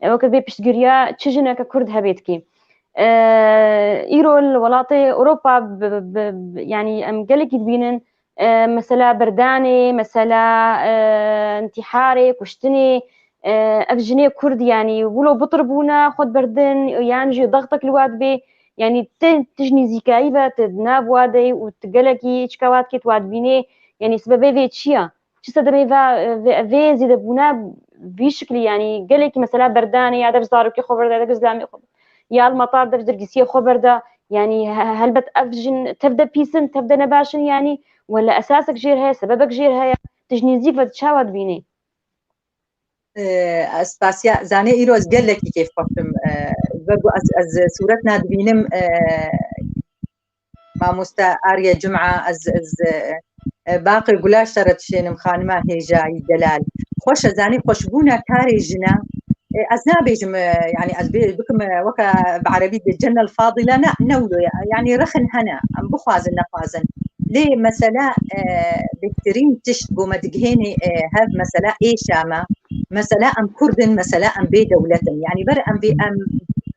weke bê piştgiriya çi jineke Kurd hebê dikî. E, îro li welatê Ewropa bi, bi, bi, yanî em gelekî dibînin, e, mesela berdanê, mesela, e, întîharê, kuştinê, e, ev jinê Kurd, yanî, wilo bitir bûne, xwe diberdin, yan jî dextek li wa dibê, yanî, ti, ti ji nîzîkayî ve, ti di nav wa de yî û ti gelekî çika wa dikê, tu wa dibînê, yanî, sebebê vê çi ye? Çi sedemê ve, vê, vê zêdebûna vî şiklî, yanî, gelekî, mesela, berdanê, ya dev zarokê xwe berde, ya dev zilamê xwe, ya li metar dev dergîsiyê xwe berde, yanî, he-, helbet ev jin tev de pîs in, tev de ne baş in, yanî, wele esasek jêr heye, sebebek jêr heye, tu ji nêzîk ve tu çawa dibînî? Ez spasiya, zanê îro ez gelekî kêfxweş im. E, ji ber ku ez, ez sûret nadibînim, e, mamoste Arya Cuma, ez, ez, e, baqê gulaş te re dişênim, xanima hêjayî delal. Xweş e, zanî xweşbûna karê jina, e, ez nabêjim, e, yanî ez bê-, bikim, e, weke bi erebî dê cennel fadîle, ne, ne wilo ye. Yanî rexin hene, em bixwazin, nexwazin. Lê mesela, e, bêhtirîn tişt ku me digihênê, e, hev mesela êşa me. Mesela em Kurd in, mesela em bê dewlet in. Yanî ber em vê, em,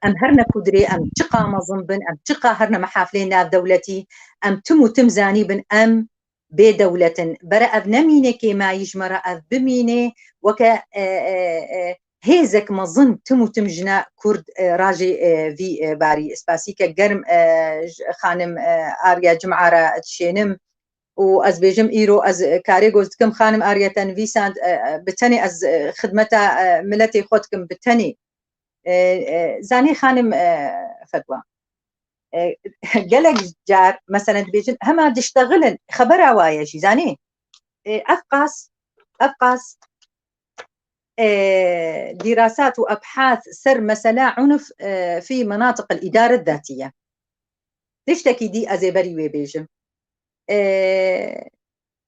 em her ne ku dirê, em çiqa mezin bin, em çiqa her ne mehaflê navdewletî, em tim û tim zanî bin, em bê dewlet in. Bere ev nemîne kêmayî ji me re, ev bimîne weke, e, e, e, hêzek mezin tim û tim jina Kurd, e, rajê, e, vî, e, barî. Spasîke germ, e, ji xanim, e, Arya Cuma re dişênim û ez bêjim îro ez, e, karê goz dikim, xanim Arya te nivîsand, e, e, bi tenê ez, e, xidmeta, e, miletê xwe dikim bi tenê. E, e, zanî xanim, e, Fedwa. E, gelek car, meselen, dibêjin, hema diştexilin, xebera waye jî, zanî? E, ev qas, ev qas, e, dîrasat û ebhas ser mesela unf, e, fî menatiq el îdare zatiye. Tiştekî dî ez ê berî wê bêjim. E,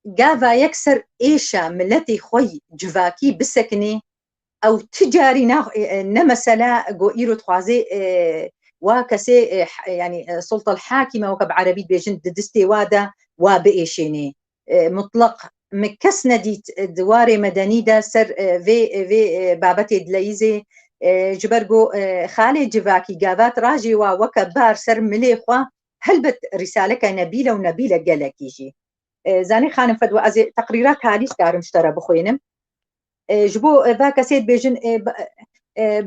gava yek ser êşa miletê xwe yî civakî bisekinê, ew ti carî na, e, e, ne mesela go îro dixwazê, e, wa kesê, e, h-, yanî, e, sultal hakîme weke bi erebî dibêjin di distê wa de wa biêşênê. E, mutlaq min kes nedît, e, di warê medenî de ser, e, vê, e, vê, e, babetê dileyîzê, e, ji ber go, e, xalê civakî gavat rajê wa weke bar ser milê xwe, helbet rîsaleke nebîle û nebîle gelekî jî. E, zanî xanim Fedwa, ez ê teqrîra talî dikarim ji te re bixwînim. E, ji bo, e, va kesê dibêjin, e, ba-, e,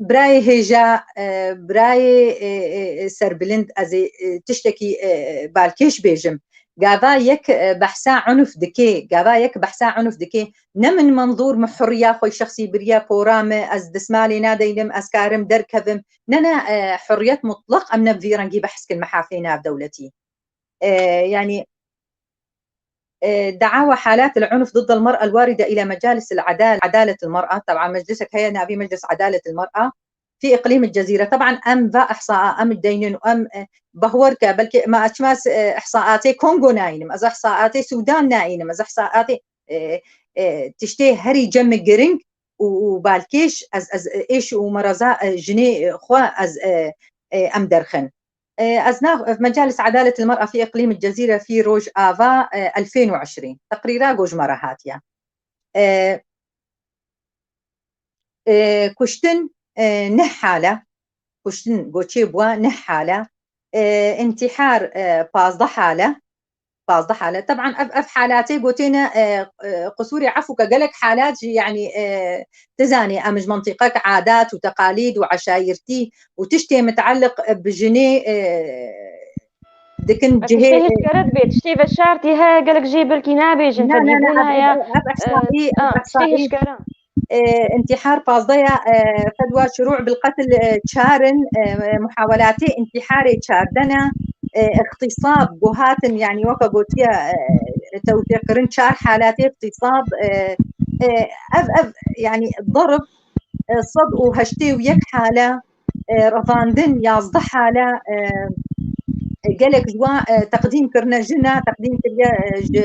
birayê hêja, e, birayê, e, e, e, serbilind, ez ê, e, tiştekî, e, balkêş bêjim. Gava yek, e, behsa unf dikê, gava yek behsa unf dikê, ne min menzûr min hurriya xwe şexsî biriye, pora me, ez dismalê nadeynim, ez karim derkevim. Ne, ne, e, hurriyet mutlaq em ne bi vî rengî behs kin mehafê navdewletî. E, yanî, e, دعاوى حالات العنف ضد المرأة الواردة إلى مجالس العدالة، عدالة المرأة، طبعا مجلسك هي نافي مجلس عدالة المرأة في إقليم الجزيرة. طبعا أم فا إحصاء أم دينن وأم، آه، بهوركا، بلكي ما أتشماس، آه، إحصاءاتي كونغو ناينم، أز إحصاءاتي سودان ناينم، أز إحصاءاتي، آه، آه، تشتي هري جم جرينج و، وبالكيش أز، أز إيش ومرزا، آه، جني خوا أز، آه، آه، أم درخن. آه، أزناف في مجالس عدالة المرأة في إقليم الجزيرة في روج آفا، آه، ألفين وعشرين. تقريرا جوج مرة هاتية. آه، آه، كشتن، آه، نه حالة. كشتن جوتشي بوا نه حالة. آه، انتحار، آه، بازده حالة. بازده حالة. طبعا أف، أف حالاتي جوتينا، آه، آه، قصوري عفو كجلك حالات جي، يعني، آه، تزاني أمج منطقك عادات وتقاليد وعشايرتي وتشتي متعلق بجني، آه، دكن جهي. Tiştê hişkere dibê, tiştê veşartî heye, gelek jê belkî nabêjin, na, na, na, tedîbûn heye. Ev ihsaî, ev ihsaî. Tiştê hişkere. E, intihar pazdeya, e, fedwa şurû bil qetl, e, çarin, e, muhawelatê intiharê çardene, e, ixtisab, guhatin, yani weke gotiye, e, tewfîqkirin çar halatê ixtisab, e, e, ev, ev, yani darb, e, sed û heştê û yek hale, e, revandin yazdeh hale, e, e, gelek ji wan, e, teqdîm kirine jina, teqdîm kiriye, e, ji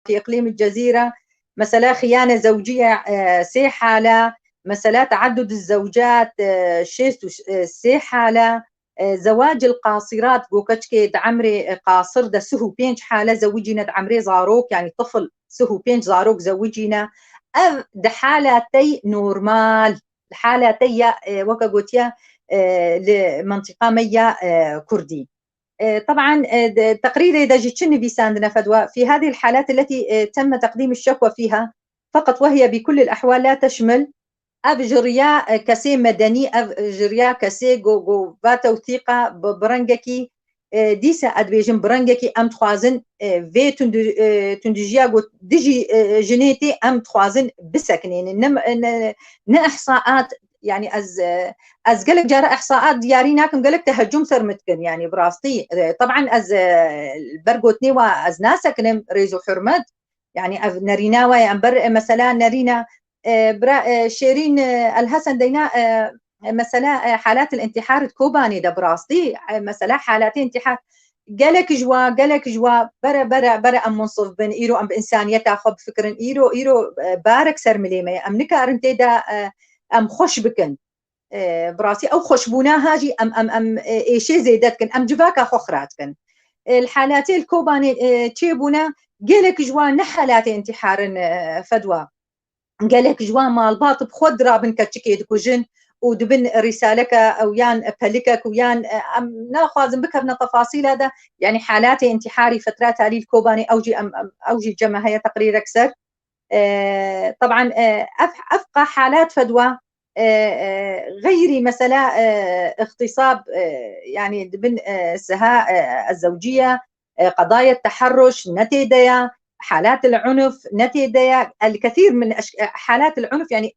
fi îqlîm Cezîre, mesela xiyane zewciye, e, sê hale, mesela teaddud zewcat, e, şêst û sê hale, e, zewacil qasirat, go keçkê di emrê, e, qasir de sih û pênc hale zewicîne, di emrê zarok, yani tifl, sih û pênc zarok zewicîne. Ev di halatey normal, di halatey ya, e, weke gotiye, e, li mentiqa me ya, e, kurdî. E, طبعا, e, de, teqrîrê de jî çi nivîsandine fedwa? في هذه الحالات التي, e, تم تقديم الشكوى فيها فقط وهي بكل الأحوال لا تشمل. Ev ji riya, e, kesê medenî, ev ji riya kesê go, go va tewthîqa bi, bi rengekî, e, dîse ez dibêjim bi rengekî em dixwazin, e, vê tundu-, e, tundijiya go dijî, e, jinê tê em dixwazin bisekinênin. Ne, ne, ne ihsaat, yani ez, e, ez gelek cara ihsaat diyarî nakim, gelek tehecum ser min dikin, yani bi rastî. E, teban ez, e, ber gotinê wa ez nasekinim, rêz û hurmet. Yani ev nerîna we ye, em ber, e, mesela nerîna, e, bira, e, Şêrîn, e, El Hesen deyna, e, e, mesela, e, halat el intihar di Kobanê de bi rastî, e, mesela halatê intihar gelek ji wa, gelek ji wa bere, bere, bere em munsif bin, îro em bi insaniyeta xwe bifikirin, îro, îro, e, barek ser milê me ye. Em nikarin tê de, e, em xweş bikin. E, bi rastî ew xweşbûna ha jî em, em, em, e, êşê zêde dikin, em civaka xwe xira dikin. E, li halatê li Kobanê, e, çêbûne gelek ji wan ne halatê intihar in, e, fedwa. Gelek ji wan malbat bi xwe dirabin keçikê dikujin û dibin rîsaleke ew yan pelikek û yan, e, em naxwazin bikevine tefasîla de, yani halatê intiharî fetra talî li Kobanê ew jî em, em, ew jî cem me heye teqrîrek ser. E, teban, e, ev, ev qa halat fedwa, e, e, xeyrî mesela, e, ixtisab, e, yani dibin, e, siha, e, ez-zewciye, e, qedaya teherruş ne tê de ya, halat el-unf ne tê de ya, el-kethîr min eş-, e, halat el-unf, yani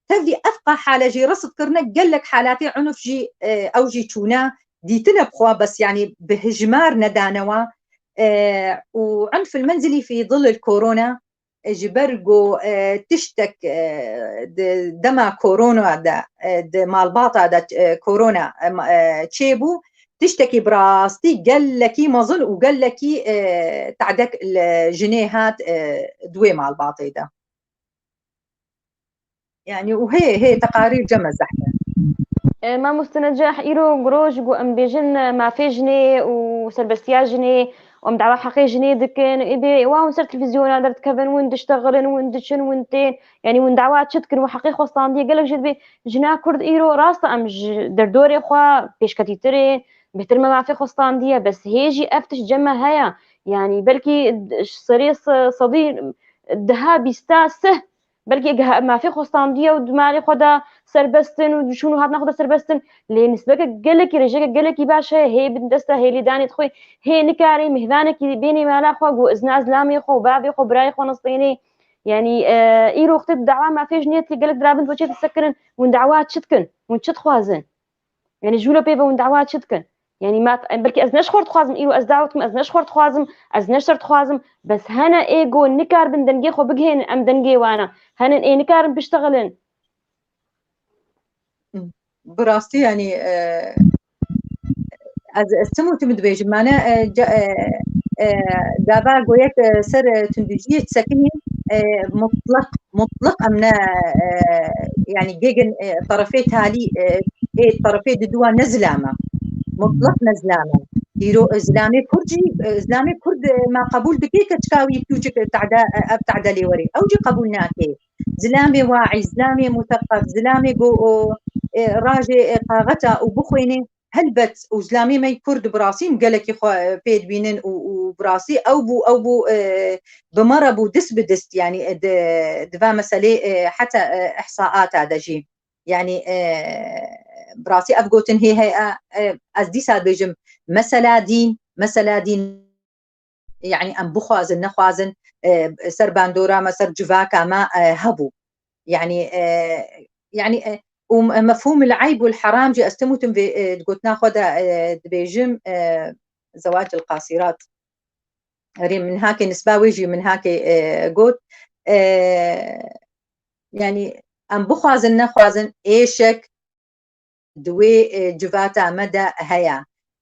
tevlî ev qa hale jî resd kirine, gelek halatê unf jî, e, ew jî çûne, dîtine bi xwe, bes, yanî, bi hijmar nedanewa. E, û unf il menzilî fî zil il korona, e, ji ber ku, e, tiştek, e, di dema korona de, e, di malbata de, e, korona, e, ma-, e, çêbû, tiştekî bi rastî gelekî mezin û gelekî, e, tadek li jinê hat, e, di wê malbatê de. Yani, û hê, hê teqarîr cem e zehf e. E, mamoste Neceh, îro giro ji ku em bêjin, e, mafê jinê û serbestiya jinê û em dawa heqê jinê dikin, ê bê, wa hûn ser televîzyona derdikevin, hûn diştexilin, hûn diçin, hûn tên, yani hûn dawa çi dikin, hûn heqê xwestandiyê gelek jê dibê. Jina Kurd îro rast e, em ji derdorê xwe pêşketîtirê, bêhtir me mafê xwestandiye, bes hê jî ev tişt cem me heye. Yani belkî serê se-, sedî deha bîsta sih belkî ge-, mafê xwestandiye û di malê xwe de serbest in û di şûn û hatina xwe de serbest in. Lê nisbeke gelekî, rêjeke gelekî baş heye, hê bin desta hêlîdanê dixwê, hê nikarê mêvanekî bênê mala xwe, ku izna zilamê xwe û bavê xwe, birayê xwe nistênê. Yani, e, îro wextê tu dawa mafê jinê dikî, gelek dirabin tu çê disekirin, hûn dawa çi dikin? Hûn çi dixwazin? Yani ji wilo pê ve hûn dawa çi dikin? Yani ma, em, belkî ez ne ji xwe dixwazim, îro ez dawa dikim, ez ne ji xwe dixwazim, ez ne ji ser dixwazim, bes hene ê ku nikaribin dengê xwe bigihênin, em dengê wana. Hene ê nikarin biştexilin. Bi rastî, yani, e, ez, ez tim û tim dibêjim, mane, e, ca-, e, e, gava goyek, e, ser, e, tundujiyê disekinî, e, mutlaq, mutlaq em ne, e, yani, gegen, e, tarafê talî, e, ê tarafê diduwa ne zilame. Mutlaq ne zilame. Îro, e, zilamê Kurd jî, e, zilamê Kurd, e, ma qebûl dike keçika wî piçik, e, tehde, e, ev tehde lê were. Ew jî qebûl nake. Zilamê waî, zilamê muteqef, zilamê ku, o, e, rajê, e, qaxeta û bixwêne, helbet, û zilamê me yê Kurd bi rastî em gelekî xwe, e, pê dibînin û, û bi rastî ew bû, ew bû, e, bi me re bû dist bi dist, yani, e, di, di va meselê, e, heta, e, ihsaata de jî. Yani, e, bi rastî ev gotin hê heye, e, ez dîsa dibêjim, mesela dîn, mesela dîn, yani em bixwazin, nexwazin, e, ser bandora me, ser civaka me, e, hebû. Yani, e, yani, e, û mefhûm il eyb û il heram jî ez tim û tim vê, e, di gotina xwe de, e, dibêjim, e, zewac il qasirat. Erê, min hakê nisba wê jî min hakê, e, got. E, yani, em bixwazin, nexwazin, êşek di wê, e, civata me de heye.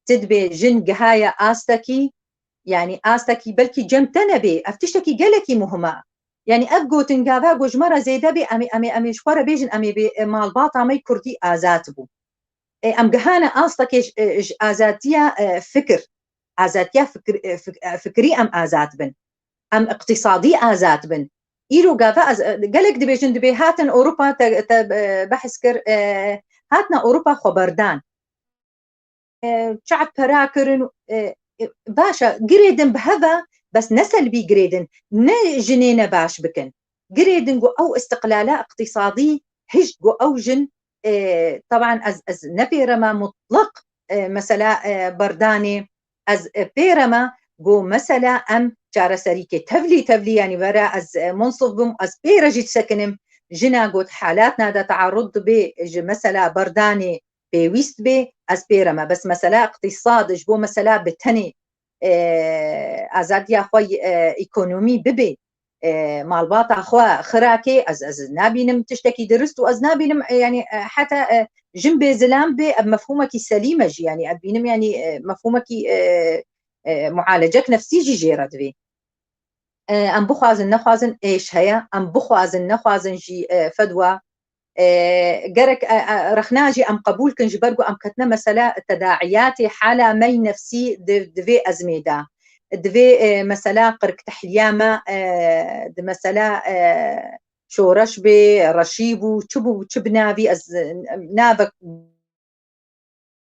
Ti dibê jin gihaye astekî, yani astekî belkî cem te nebê, ev tiştekî gelekî muhim e. Yani ev gotin gava ku ji me re zêde bê, em ê, em ê, em ê ji xwe re bêjin, em ê bê, e, malbata me yê Kurdî azad bû. E, em gihane astekê ji, e, ji azadiya, e, fikir. Azadiya fikir, e, fik-, e, fikirî em azad bin. Em iqtîsadî azad bin. Îro gava ez, e, gelek dibêjin, dibê hatin Ewropa te, te, e, behs kir, e, hatine Ewropa xwe berdan. E, çav pera kirin, e, e, baş e, girêdin bi hev e, bes ne selbî girêdin, ne jinê ne baş bikin. Girêdin ku ew istiqlala iqtîsadî hişt ku ew jin, e, teban ez, ez ne pê re me mutlaq, e, mesela, e, berdanê, ez, e, pê re me ku mesela em çareserîkê tevlî tevlî, yanî were ez, e, munsif bim, ez pê re jî disekinim, jina ku di halatna de tearud dibe ji mesela berdanê pêwîst bê, ez pê re me. Bes mesela iqtîsad, ji bo mesela bi tenê, e, azadiya xwe, e, ekonomî bibe, e, malbata xwe xirakê, ez, ez nabînim tiştekî dirist û ez nabînim, e, yanî, e, heta, e, jin bê zilam bê, ev mefhûmekî selîm e jî, yanî ez bînim, yanî, e, mefhûmekî, e, e, mualecek nefsî jî jê re divê. E, em bixwazin, nexwazin êş heye, em bixwazin, nexwazin jî, e, fedwa, e, gerek, e, e, rexna jî em qebûl kin, ji ber ku em ketine mesela tedaiyatê hala me yê nefsî di, di vê ezmê de. Divê, e, mesela qirktehliya me, e, di mesela, e, şoreş bê, reşî bû, çi bû, çi bi navî ez, e, navek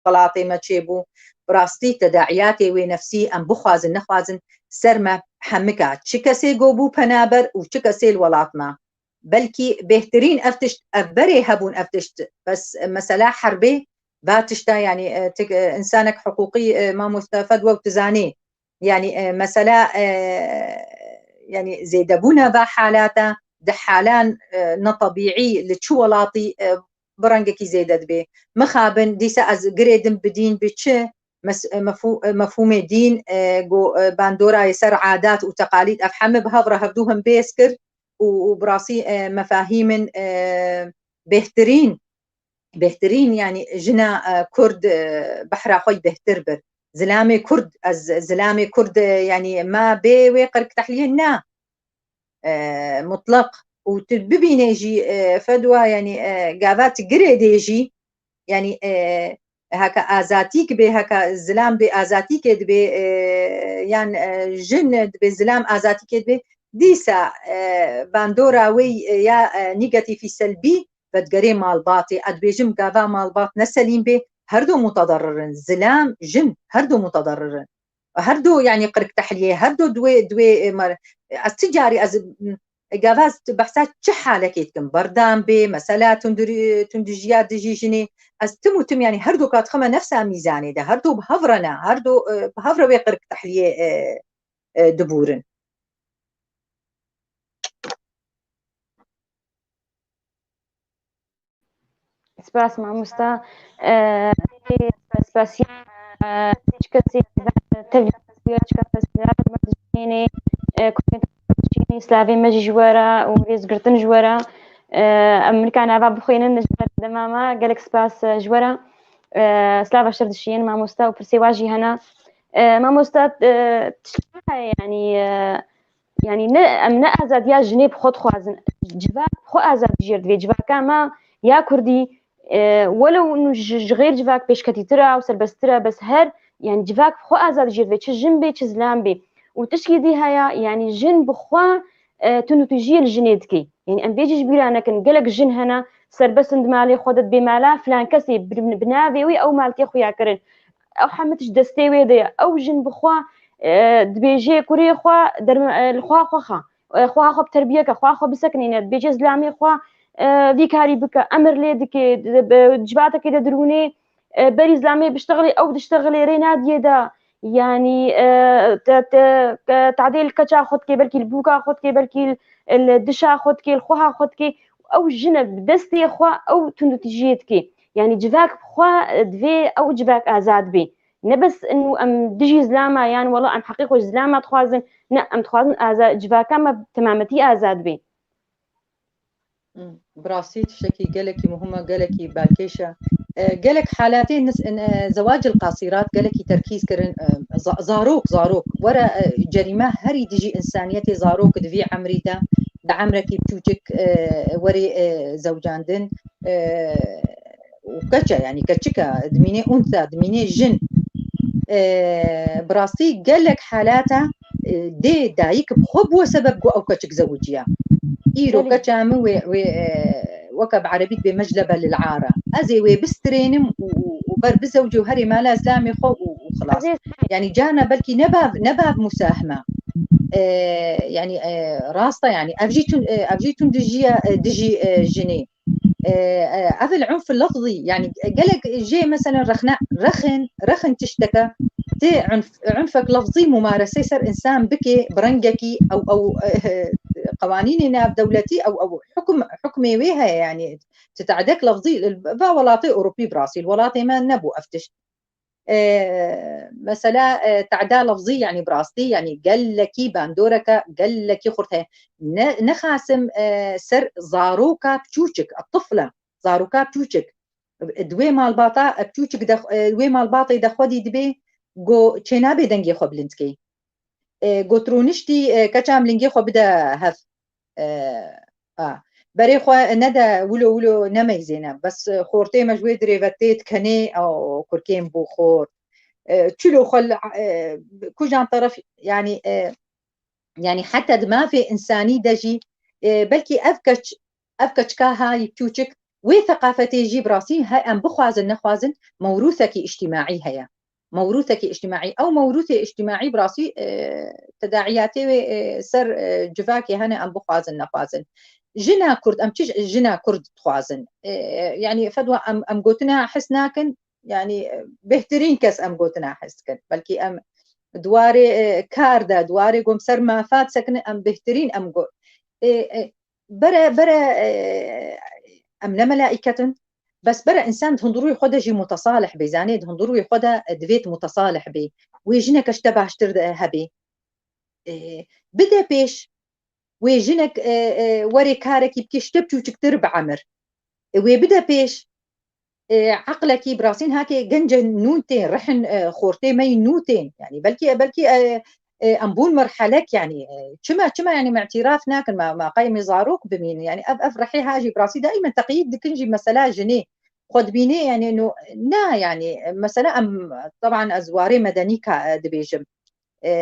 welatê me çêbû. Bi rastî tedaiyatê wê nefsî em bixwazin, nexwazin ser me hemika. Çi kesê ku bû penaber û çi kesê li welat me. Belkî bêhtirîn ev tişt, ev berê hebûn ev tişt. Bes mesela herbê va tişta, yanî, e, tik, e, însanek hiqûqî, e, mamoste Fedwa û tu zanî. Yanî, e, mesela, e, yanî zêdebûna va halata, di halan, e, netebîî li çi welatî, e, bi rengekî zêde dibe. Mixabin, dîsa ez girêdim bi dîn, bi çi? Mes-, e, mefhû-, e, mefhûmê dîn, e, go, e, bandorayê ser adat û teqalîd, ev heme bi hev re hevdû him bêz kir û, û bi rastî, e, mefahîmin, e, bêhtirîn, bêhtirîn, yanî jina, e, Kurd, e, behra xwe bêhtir bir. Zilamê Kurd, ez zilamê Kurd, e, yanî ma bê wê qirk tehliyê na. E, mutleq. Û tu bibînê jî, e, fedwa, yanî, e, gava tu girê dê jî, yanî, e, heka azatîk bê, heka zilam bê, azatîkê dibê, e, yan, e, jin dibê, zilam azatîkê dibê, dîsa, e, bandora wê, e, ya, e, negatîfî, selbî, vedigerê malbatê. Ez dibêjim gava malbat ne selîm bê, her du mutederrir in. Zilam, jin, her du mutederrir in. Her du, yanî, qirk tehliyê, her du duwê, duwê, e, mar-, ez ti carî ez, m, gava ez behsa çi halekê dikim? Berdan bê, mesela tundir-, tundijiya dijî jinê, ez tim û tim, yanî, her du kat xime nefsa mîzanê de, her du bi hev re ne, her du, e, bi hev re wê qirk tehliyê, e, e, dibûrin. Spas mamosta. Ee, spasiya, ee, çi kesî tevî çi kesî me dijînê, ee, kutên dijînê, slavê me jî ji we re û rêzgirtin ji we re. Ee, em nika nava bixwînin ji ber dema me. Gelek spas, ee, ji we re. Ee, slava şer dişiyên mamosta û pirsê wa jî hene. Ee, mamosta, ee, tiştê heye, yanî, ee, yanî ne, em ne azadiya jinê bi xwe dixwazin. Civak bi xwe azad jêr divê. Civaka me ya Kurdî, e, welew nu ji, ji xêr civak pêşketîtir e û serbesttir e, bes her, yanî civak bi xwe azad jêr divê. Çi jin bê, çi zilam bê. Û tişkî dî heye, yanî jin bi xwe, e, tundûtîjiyê li jinê dike. Yanî em vê jî ji bîra nekin. Gelek jin hene, serbest in di malê xwe de, dibê mala filan kesê, bi, bi navê wî ew mal tê xuya kirin. Ew hemî tişt destê wê de ye. Ew jin bi xwe, e, dibêjê kurê xwe derm-, e, li xwe xwe xa. E, xwe xwe bi terbiyeke, xwe xwe bisekinîne. Dibêjê zilamê xwe, e, vî karî bike, emir lê dike, di, bi civatekê de dirûnê, e, berî zilamê biştexilê, ew diştexilê rê nadiyê de. Yanî, e, te, te, e, tadê li keça xwe dikê, belkî li bûka xwe dikê, belkî li dişa xwe dikê, li xweha xwe dikê. Ew jine bi destê xwe ew tundûtîjiyê dikê. Yanî civak bi xwe, e, divê ew civak azad bê. Ne bes inu em dijî zilama yan wela em heqê xwe ji zilama dixwazin. Ne, em dixwazin aza-, civaka me bi temametî azad bê. Hmm, bi rastî tiştekî gelekî muhim e, gelekî balkêş e. E, gelek halatê nis-, e, zewacil qasîrat gelekî terkîz kirin, e, za-, zarok, zarok. Were, e, cerîme herî dijî însaniyetê zarok di vî emrî de, di emrekî biçûçik, e, werê, e, zewcandin, e, û keç e, yanî keçik e, dimînê unsa, dimînê jin. E, bi rastî gelek halata, e, dê dayik bi xwe bûye sebeb ku ew keçik zewiciya. Îro Belê. Keça min wê, wê, e, weke bi erebî dibê meclebe lil ara. Ez ê wê bistrênim û, û, û ber bizewcê û herê mala zilamê xwe û, û xilas. Ezê Yanî cana belkî ne bav, ne bav musahme. E, yanî, e, rast e, yanî ev jî tun-, e, ev jî tundijî ye, e, dijî, e, jinê. E, e, ev il unf lafzî, yanî gelek jê mesela rexne, rexin, rexin tişteke, tê unf, unfek lafzî mumaresê ser însan bikê, bi rengekî ew, ew, e, qewanînê navdewletî, ew, ew hukm, hukmê wê heye, yanî ti tadek lafzî, va welatê Ewropî bi rastî, li welatê me nebû ev tişt. E, mesela, e, teda lafzî, yanî bi rastî, yanî gelekî bandoreke, gelekî xurt heye. Ne, nexasim, e, ser zaroka piçûçik, e, tifle, zaroka piçûçik. Di wê malbata, e, piçûçik de, e, wê malbatê de xwedî dibê, go çênabê dengê xwe bilind kê. E, go tu rûniştî, e, keça em lingê xwe bide hev. E, a. Berê xwe nede wilo wilo nemeyzêne. Bes, e, xortê me ji wê dirê ve tê dikenê, o, kurkên bû xort. E, çilo xwe li, e, kujan teref, yanî, e, yanî heta di mafê însanî de jî, e, belkî ev keç, ev keçika ha yî piçûçik, wê seqafetê jî bi rastî he em bixwazin nexwazin, mewrûsekî îctîmaî heye. Mewrûsekî îctîmaî. Ew mewrûsê îctîmaî bi rastî, e, tedaiyatê wê, e, ser, e, civakê hene em bixwazin nexwazin. Jina Kurd, em çi ji-, jina Kurd dixwazin? E, yanî fedwa em, em gotina hes nakin, yanî, e, bêhtirîn kes em gotina hes dikin. Belkî em di warê, e, kar de, di warê gom ser mafa disekinin, em bêhtirîn em go-, e, e, bere, bere, e, em ne melaîket in, bes bere însan di hundirûyê xwe de jî mutesalih bê, zanê di hundirûyê xwe de, e, divêt mutesalih bê. Wê jineke ji te baştir de hebê. E, bide pêş, wê jinek, e, e, werê karekî bikê ji te çûçiktir bi emir. E, wê bide pêş, e, eqlekî bi rastî hake gence nû tên, rihên, e, xortê me yî nû tên. Yanî belkî, belkî, e, e, em bûn merhelek, yanî, e, çima, çima, yanî me îtîraf nakin, ma, ma qey em ê zarok bimînin. Yanî ev, ev rihê ha jî bi rastî daîmen teqyîd dikin jî mesela jinê. Xwe dibînê, yanî no, na, yanî mesela em, teban ez warê medenî ka, e, dibêjim. E,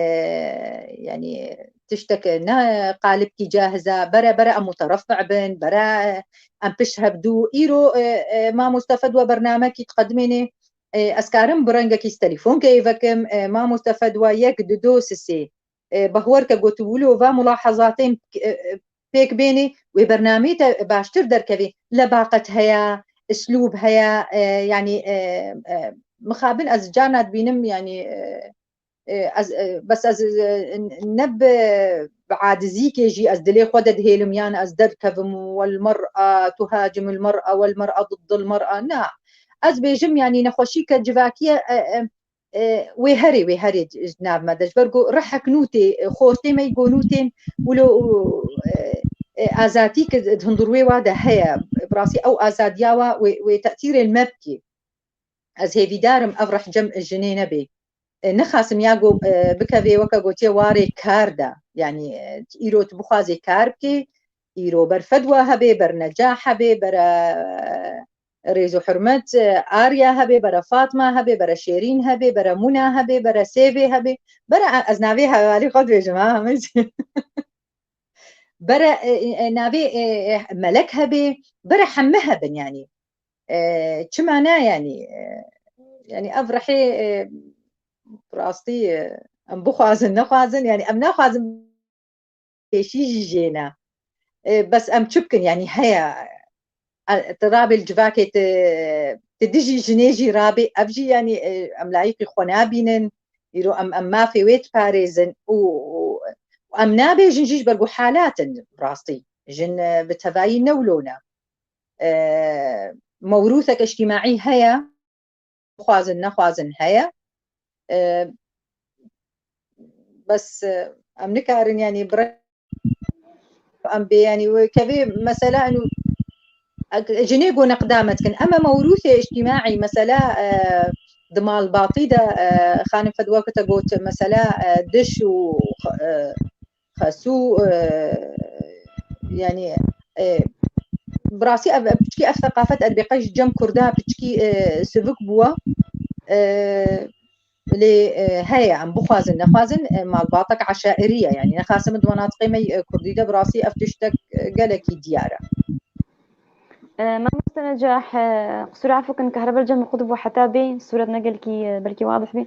yanî tiştek ne qalibkî cahiz e, bere, bere em muterefî bin, bere em pişt hevdû. Îro, e, e, mamoste fedwa bernamekî diqedimênê, e, ez karim bi rengekî ji telefonkeyê vekim, e, mamoste fedwa yek, du, du, sê, sê. E, behwer ke got wilo va mulahezatên, e, e, pêk bênê, wê bernameyê te baştir derkevê. Lebaqet heye, islûb heye, e, yanî, e, e, mixabin ez carna dibînim, yanî, e, e, ez, e, bes ez, e, ne bi, bi acizîkê jî ez dilê xwe de dihêlim, yan ez derkevim, "Wel mer'a tuhacimul mer'a, wel mer'a diddil mer'a." Na. Ez bêjim, yanî nexweşîke civakî ye, e, e, e, wê herê, wê herê ji nav me de. Ji ber ku rihek nû tê, e, xortê me yî go nû tên, wilo, e, e, azadî ki di hundirûyê wa de heye. Bi rastî ew azadiya wa wê, wê tetîrên me bikê. Ez hêvîdar im ev rih cem jinê nebê. E, nexasim ya go, e, bikevê weke gotiye warê kar de. Yanî, e, îro tu bixwazê kar bikê, îro ber fedwa hebê, ber necah hebê, ber, e, rêz û hurmet, e, Arya hebê, ber e Fatma hebê, ber e Şêrîn hebê, ber e Muna hebê, ber e Sêvê hebê. Ber e, ez navê hevalî xwe dibêjim, ha, hemî jî. Ber e, e, e, navê, e, e, Melek hebê, ber e hemî hebin, yanî. E, çima ne, yanî, e, yanî ev rihê, e, rastî, e, em bixwazin, nexwazin, yanî em naxwazin pêşî jî jê ne. E, bes em çi bikin, yanî heye, e, tu rabê li civakê tu, tu dijî jinê jî rabê, ev jî, yanî, e, em layîqî xwe nabînin, îro em, em mafê wê diparêzin û, û em nabêjin jî ji ber ku halat in rastî. Jin, e, bi tevayî ne wilo ne. E, mewrûsek îctîmaî heye, bixwazin nexwazin heye. E, bes, e, em nikarin, yanî, bi re-, em bê, yanî, wê kevê mesela, eno, ek-, jinê go neqda me dikin. Ema mewrûsê îctîmaî, mesela, e, di malbatî de, e, xanim fedwa ku te got, mesela, e, diş û, e, xesû, e, yanî, e, bi rastî ev, ev piçkî ev seqafet erbê qey ji cem kurda piçkî, e, sivik bûwa. E, lê, e, heye, em bixwazin, nexwazin, e, malbatek eşairî ye. Yanî nexasim di menatiqê me, e, kurdî de bi rastî ev tiştek, e, gelekî diyar e. E, mamoste Necah, e, qisûra efû kin, kahre ber cem xwe dibû heta bê, sûret ne gelkî, e, belkî wadih bê.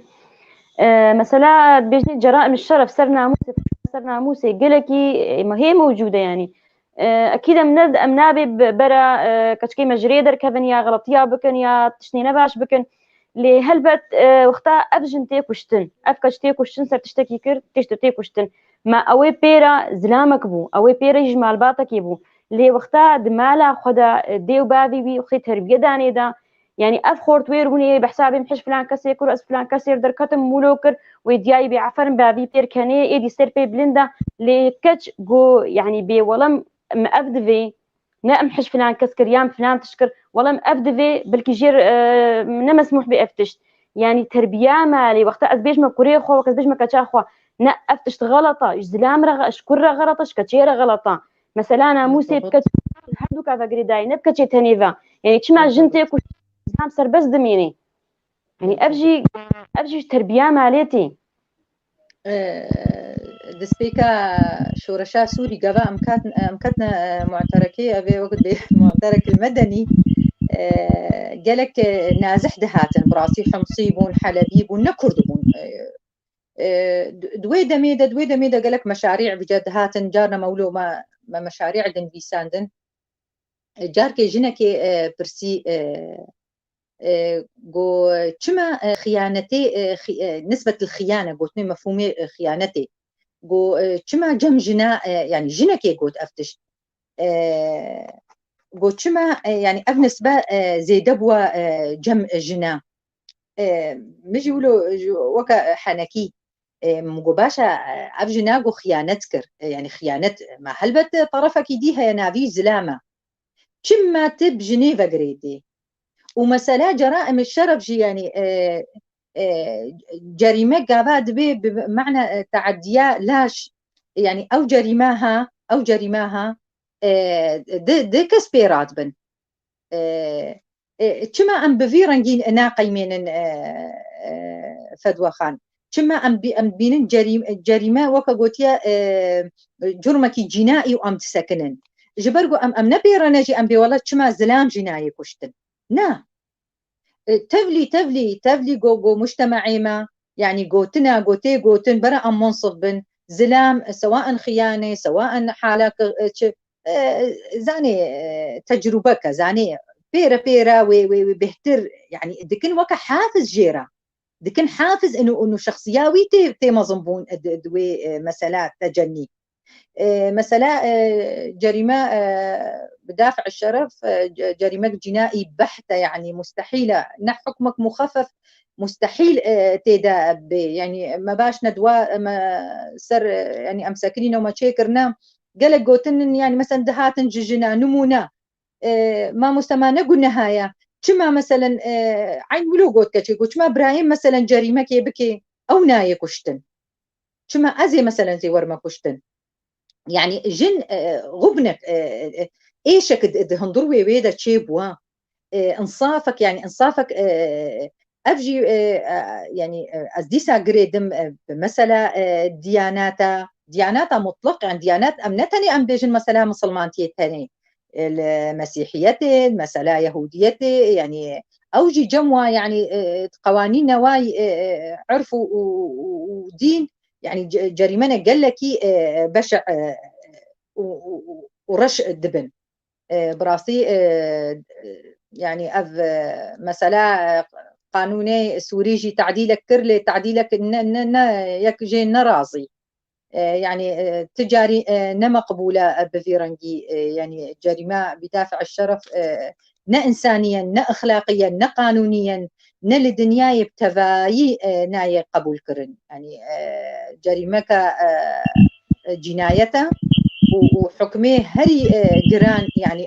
E, mesela, bêjnê ceraim şeref, ser namûsê, ser namûsê, gelekî, e, hê mewcûd e, yanî. E, ekîd em ne, em nabê bi-, bera, e, keçikê me ji rê derkevin ya xeletiya bikin ya tiştê nebaş bikin. Lê helbet, e, wexta ev jin tê kuştin, ev keç tê kuştin ser tiştekî kir, tişt tê kuştin. Ma ew ê pêra zilamek bû, ew ê pêra ji malbatekê bû. Lê wexta di mala xwe de, e, dê û bavê wî wextê terbiye danê de, yanî ev xort wê rûnê bi hesabê min hij filan kesê kir, ez filan kesê derketim mûlo kir, wê diyayî bê eferin bavî pêr kenê, êdî ser pê bilind e. Lê keç go, yanî bê welem min ev divê, ne em hij filan kes kir, yan filan tişt kir. Wela em ev divê, belkî jêr, e, ne mesmûh bê ev tişt. Yanî terbiya malê, wexta ez bêjme kurê xwe, wek ez bêjme keça xwe. Ne, ev tişt xeleta, ji zilam re, ji kur re xeleta, ji keçê re xeleta. Mesela namûsê bi keç, her du ka ve girêdayî, ne bi keçê tenê ve. Yanî çima jin tê ku zilam serbest dimînê. Yanî ev jî, ev jî ji terbiya malê tê. E, destpêka şoreşa Sûrî gava em kat-, em ketine, e, mu'terekê, ev ê wekî bê mu'terek el medenî, e, gelek, e, nazih dihatin, bi rastî Himsî bûn, Helebî bûn, ne Kurd bûn. E, e, di, di wê demê de, di wê demê de gelek meşarî bi cih dihatin, carna me wilo me, me meşarî dinivîsandin. E, carkê jinekê, e, pirsî, e, e, go, çima, e, xiyanetê, e, xi-, e, nisbet li xiyane, gotinê mefhûmê, e, xiyanetê. Go, e, çima cem jina, e, yanî jinekê got ev tişt. E, got çima, e, yani ev nisbe, e, zêde bûa, e, cem jina. E, min jî wilo ji, weke henekî, e, min got baş e, ev jina got xiyanet kir. E, yani xiyanet, ma helbet, e, terefekî dî heye navî Zilam e. Çima tu bi jinê vegirêdî? Û mesela ceraim şeref jî, yani, e, e, cerîme gava dibe bi mana, e, teadiya laş, yani ew cerîme ha, ew cerîme ha, e, di, di kes pê radibin. E, e, çima em bi vî rengî naqeymênin, e, e, Fedwa Xan? Çima em bî-, em dibînin cerî-, cerîme weke gotiye, e, curmekî cînaî û em disekinin? Ji ber ku em, em ne pê re ne jî em bê wela çima Zilam jî nayê kuştin? Na. E, tevlî, tevlî, tevlî go, go mujtemaê me, yani gotina, go tê gotin, bera em munsif bin, Zilam, sewaen xiyanê, sewaen halak, e, çi, e, zanê, e, tecrubeke, zanê, pêre pêre wê, wê, wê bêhtir, yani dikin weke hafiz jê re. Dikin hafiz inu, inu şexsiya wî tê, tê mezin bûn, e, di, di wê, e, mesela tecennî. E, mesela, e, cerîme, e, bi dafî şeref, e, ce-, cerîmek cînaî beht e, yani mustehîl e. Ne hukmek muxeffef, mustehîl, e, tê de bê. Yani me baş ne dua, me ser, e, yani em sekinîne û me çêkirine. Gelek gotin in, yani mesela dihatin ji jina, nimûne. E, mamoste ma ne guneha ye. Çima meselen, e, eyn wilo got keçê, got çima birayê meselen cerîmekê bikê, ew nayê kuştin? Çima ez ê meselen zê werime kuştin? Yani jin, e, xubnek, e, e, êşek di, di hundir wê wê de çêbûwa. E, insafek, yani insafek, e, ev jî, e, e, yani, e, ez dîsa girêdim, e, bi mesela, e, diyanata, diyanata mutlaq, yani diyanat, em ne tenê em bêjin mesela misilmantiyê tenê, e, li mesîhiyetê, mesela yehûdiyetê, yani ew jî cem wa, yani, e, qewanîne wa, e, e, urf û, û, û, û dîn, yani ce-, cerîmene gelekî, e, beşe, e, û, û, û, û reş dibin. E, bi rastî, e, yani ev, e, mesela, e, qanûnê Sûrî jî tadîlek kir, lê tadîlek ne, ne, ne, yek jê nerazî. E, yani, e, ti carî, e, ne meqbûl e, e, bi vî rengî, e, yani cerîme bîdafî şeref, e, ne insaniyen, ne exlaqiyen, ne qanûniyen, ne li dinyayê bi tevayî, e, nayê qebûl kirin. Yani, e, cerîmeke, e, e, cînayet e û, û hukmê herî, e, giran, yani,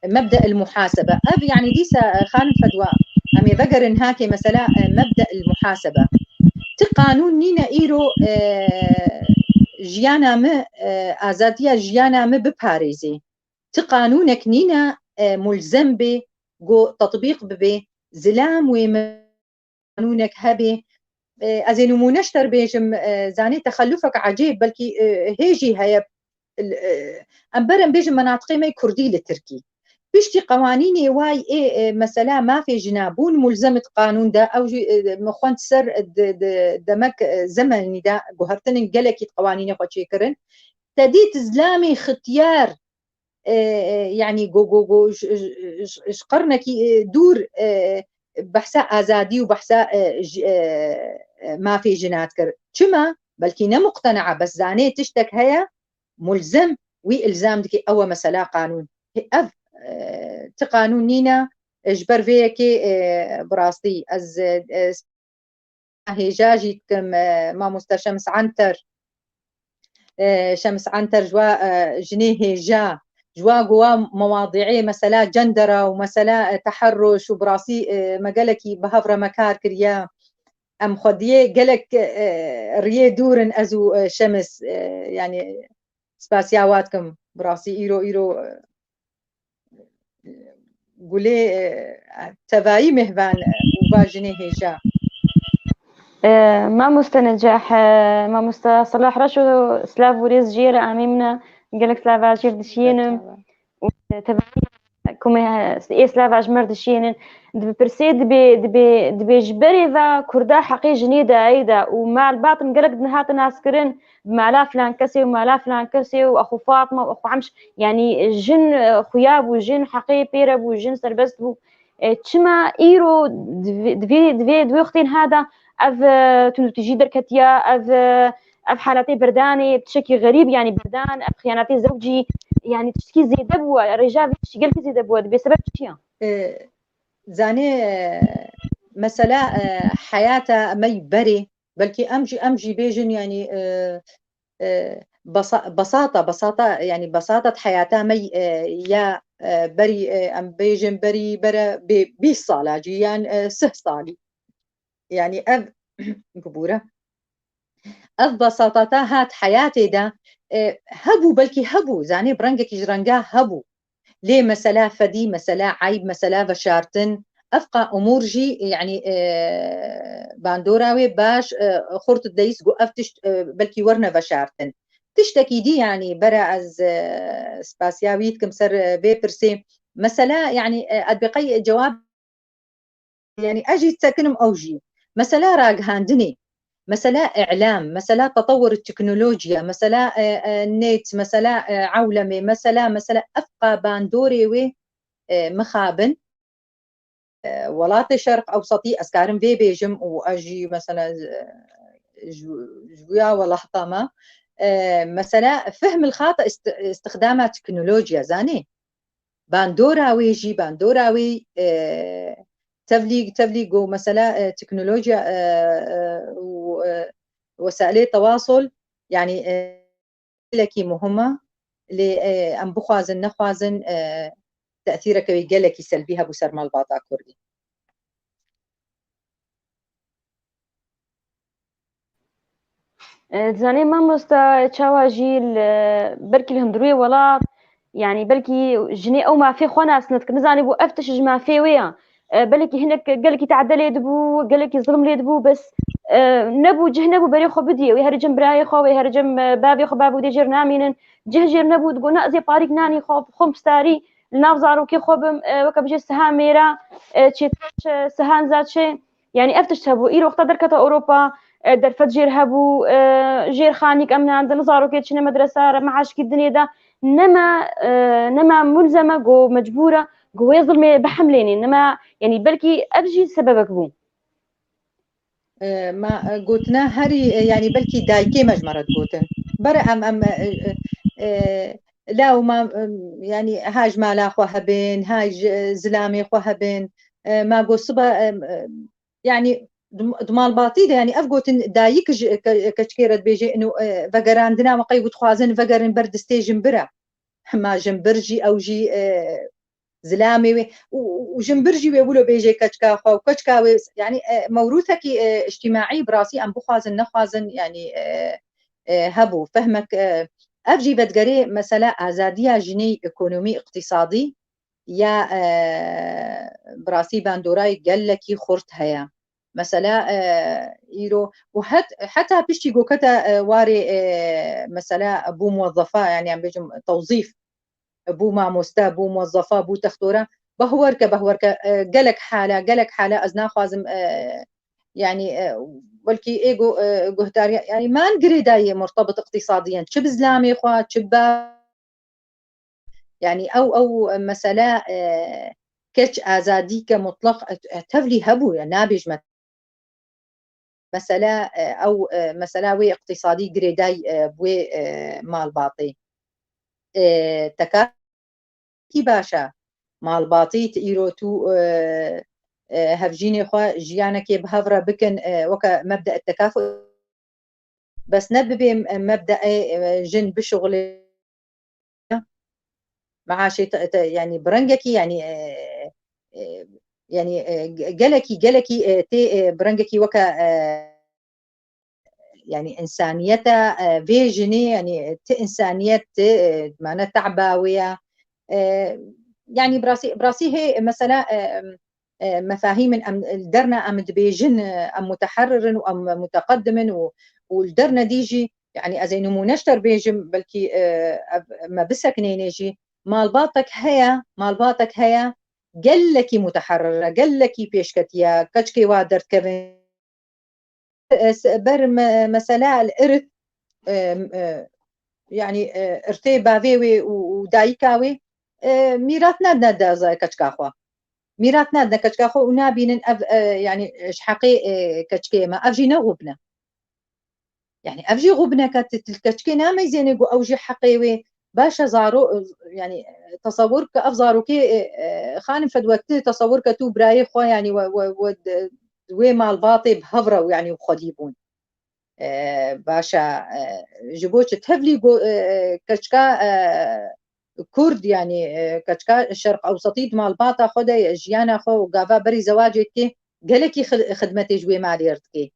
e, mebde el muhasebe. Ev, yani dîsa, e, xanim Fedwa, em ê vegerin hakê mesela, e, mebde el muhasebe. Ti qanûn nîne îro, e, jiyana min, e, azadiya jiyana min biparêzê. Ti qanûnek nîne, e, mulzem bê, go tetbîq bibe, zilam wê min qanûnek hebê. E, ez ê nimûne ji te bêjim, e, zanê texelufek ecêb, belkî, e, hê jî heye, e, em ber em bêjin menatiqê me kurdî li tirkî. Piştî qewanînê way ê, e, mesela mafê jina bûn mulzem di qanûn de, ew jî, e, min xwend ser di, di demek, e, zemenî de guhertinin gelekî di qewanînê xwe çêkirin. Te dît zilamê xityar, e, e, yani go, go, go, ji, ji, ji, ji qirnekî, e, dûr, e, behsa azadî û behsa, e, ji, e, e, mafê jina dikir. Çima? Belkî ne muqtenea, bes zanê tiştek heye, mulzem wî ilzam dike, ew e mesela qanûn. Ev, e, ti qanûn nîne, e, ji ber vê yekê, e, bi rastî ez, e, hêja jî dikim, e, mamoste Şems Anter. E, Şems Anter ji wa, e, jinê hêja, ji wa go wa mewadîê mesela cendera û mesela, e, teherruş û bi rastî, e, me gelekî bi hev re me kar kiriye. Em xwediyê gelek, e, riyê dûr in ez û, e, Şems, e, yani spasiya wa dikim. Bi rastî îro, îro, e, Gulê, e, tevayî mêhvan, e, û va jinê hêja. E, mamoste Necah, e, mamoste Selah reş û silav û rêz jê re amê min e. Gelek silava jê dişiyênim. Û tevayî ku me ê silava ji me re dişiyênin. Di pirsê dibê, dibê, dibê ji berê ve Kurda heqê jinê dayê de û me elbat in gelek din hate naskirin. Mala filan kesê û mala filan kesê û axu Fatma û axu Emş, yani jin, e, xuya bû, jin heqê pê re bû, jin serbest bû. E, çima îro di vê, di vê, di vê, di vê wextên ha de ev, e, tundûtîjî derketiya, ev, e, ev halatê berdanê bi tiştekî xerîb, yani berdan, ev xiyanetê zewcî, Yani tiştekî zêde bû, rêja vê tiştî gelkî zêde bû, dibê sebeb çi ye? E, zanê, e, mesela, e, heyata me yî berê, belkî em jî, em jî bêjin, yani, e, e, besa-, besata, besata, yani besata heyata me, e, ya, e, berî, e, em bêjin berî bere bê bîst sala cî yan, e, sih salî. Yani ev, bibûre. Ev besatata hat heyatê de, e, hebû, belkî hebû, zanê bi rengekî ji renga hebû. Lê mesela fedî, mesela eyb, mesela veşartin, evqa umûr jî, yani, e, bandora wê baş, e, xurt dideyîst ku ev tişt, e, belkî werne veşartin. Tiştekî dî, yani, bere ez, e, spasiya wî dikim ser, e, vê pirsê. Mesela, yani, e, ez dibê qey cewab yani ez jî sekinim ew jî. Mesela ragihandinê, mesela îlam, mesela tetewur teknolojiya, mesela, e, e, net, mesela, e, ewlemê, mesela, mesela evqa bandorê wê, e, mixabin, e, welatê Şerq Ewsetî, ez karim vê bêjim û ez jî mesela, e, ji, ji wî ya welata me, e, mesela fehmil xata ist-, istixdama teknolojiya, zanê? Bandora wê jî, bandora wê, e, tevlî, tevlî ku mesela, e, teknolojiya, e, e, û, e, wesailê tewasol, yani, e, gelekî muhim e, lê, e, em bixwazin, nexwazin, e, tesîreke wê gelekî selbî hebû ser malbata kurdî. E, dizanê mamosta, çawa jî li, belkî li hundirûyê welat, yani belkî jinê ew mafê xwe nas nedikin, nizanî bû ev tişt ji mafê wê ya. E, belkî hinek gelekî te'de lê dibû, gelekî zilm lê dibû, bes, e, nebû, cih nebû berê xwe bidiyê. Wê here cem birayê xwe, wê here cem, e, bavê xwe, bavê wê dê jêr namînin. Cih jêr nebû, digot, na ez ê parîk nanî xwe, xwe bistarî, li nav zarokê xwe bim, e, weke bijê siha mêra, e, çê, çê, siha niza çê. Yani ev tişt hebû. Îro wexta derkete Ewropa, e, derfet jêr hebû, e, jêr xanîk em nandin, zarokê çine medresa, re meaşkî dinê de. Nema, e, nema mulzeme, go mecbûr e, go wê zilmê bihemlênê. Nema, yani belkî ev jî sebebek bû. E, ma, e, gotina herî, e, yani belkî dayikê me ji me re digotin. Bere em, em, e, e, e, law ma, e, yani ha ji mala xwe hebin, ha ji, e, zilamê xwe hebin. E, ma got sibe, e, e, yani di, di malbatî de, yani ev gotin dayik ji ke-, keçikê re dibêje, ino, e, vegerandina me qey ku dixwazin vegerin ber distê jinbir e. Ma jinbir jî ew jî, e, zilamê wê û, û, û jinbir jî wê wilo bêje keçika xwe û keçika wê, yani, e, mewrûsekî, e, îctîmaî bi rastî em bixwazin nexwazin, yani, e, e, hebû. Fehmek, e, ev jî vedigerê mesela azadiya jinê ekonomî, îqtîsadî ya, e, bi rastî bandorayê gelekî xurt heye. Mesela, e, îro û het-, heta piştî ku kete, e, warê, e, mesela bû muwezzefa, yani em bêjim tewzîf, bû mamoste, bû muwezzefa, bû textora, behwerke, behwerke, e, gelek hale, gelek hale ez naxwazim, e, yani, e, belkî ê gu-, e, guhdariya, yani man girêdayî murtebit iqtîsadiyen, çi bi zilamê xwe, çi bi Yani ew, ew mesela, e, keç azadîke mutlaq, e, tevlî hebû, ya nabêjme. Mesela, e, ew, e, mesela wê iqtîsadî girêday, e, bi wê, e, malbatê. E, teka kî baş e. Malbatî ti îro tu, e, e, hevjînê xwe jiyanekê bi hev re bikin, e, weke mebde tekafu. Bes ne bibê mebdeê, e, jin bişuxulê. Meaşê te, te, yani bi rengekî, yani, e, e, yani, e, ge-, gelekî, gelekî, e, tê, e, bi rengekî weke, e, yani însaniyeta, e, vê jinê, yani ti însaniyet, ti, e, mane tehba wê ya. E, yani bi rastî, bi rastî hê mesela, e, e, mefahîm in, em li derna em dibêjin, e, em muteherrir in û em muteqedim in û, û li derna dî jî, yani ez ê nimûne ji te re bêjim, belkî, e, ev me biseknêne jî, malbatek heye, malbatek heye, gelekî muteherrir e, gelekî pêşketî ye, keçikê wa derdikevin. E, se-, ber me-, mesela li irt, e, e, yani, e, irtê bavê wê û, û dayika wê, e, mîrat nadine de za-, keçika xwe. Mîrat nadine keçika xwe û nabînin ev, e, yani, ji heqê, e, keçikê me. Ev jî ne xwe bine. Yani ev jî xwe bine ke tu, tu li keçikê nameyzênê ku ew jî heqê wê, Baş e zaro, yanî, e, tesewur ke ev zarokê, e, e, xanim fed wekti tesewur ke tu birayê xwe, yanî, we, we, we di, di wê malbatê bi hev re, yanî, xwedî bûn. E, baş e, e, ji bo çi tevlî go-, e, keçika, e, Kurd, yanî, e, keçika Şerq Ewsetî di malbata xwe de ye, jiyana xwe û gava berî zewacê dike, gelekî xi-, xidmetê ji wê malê re dike.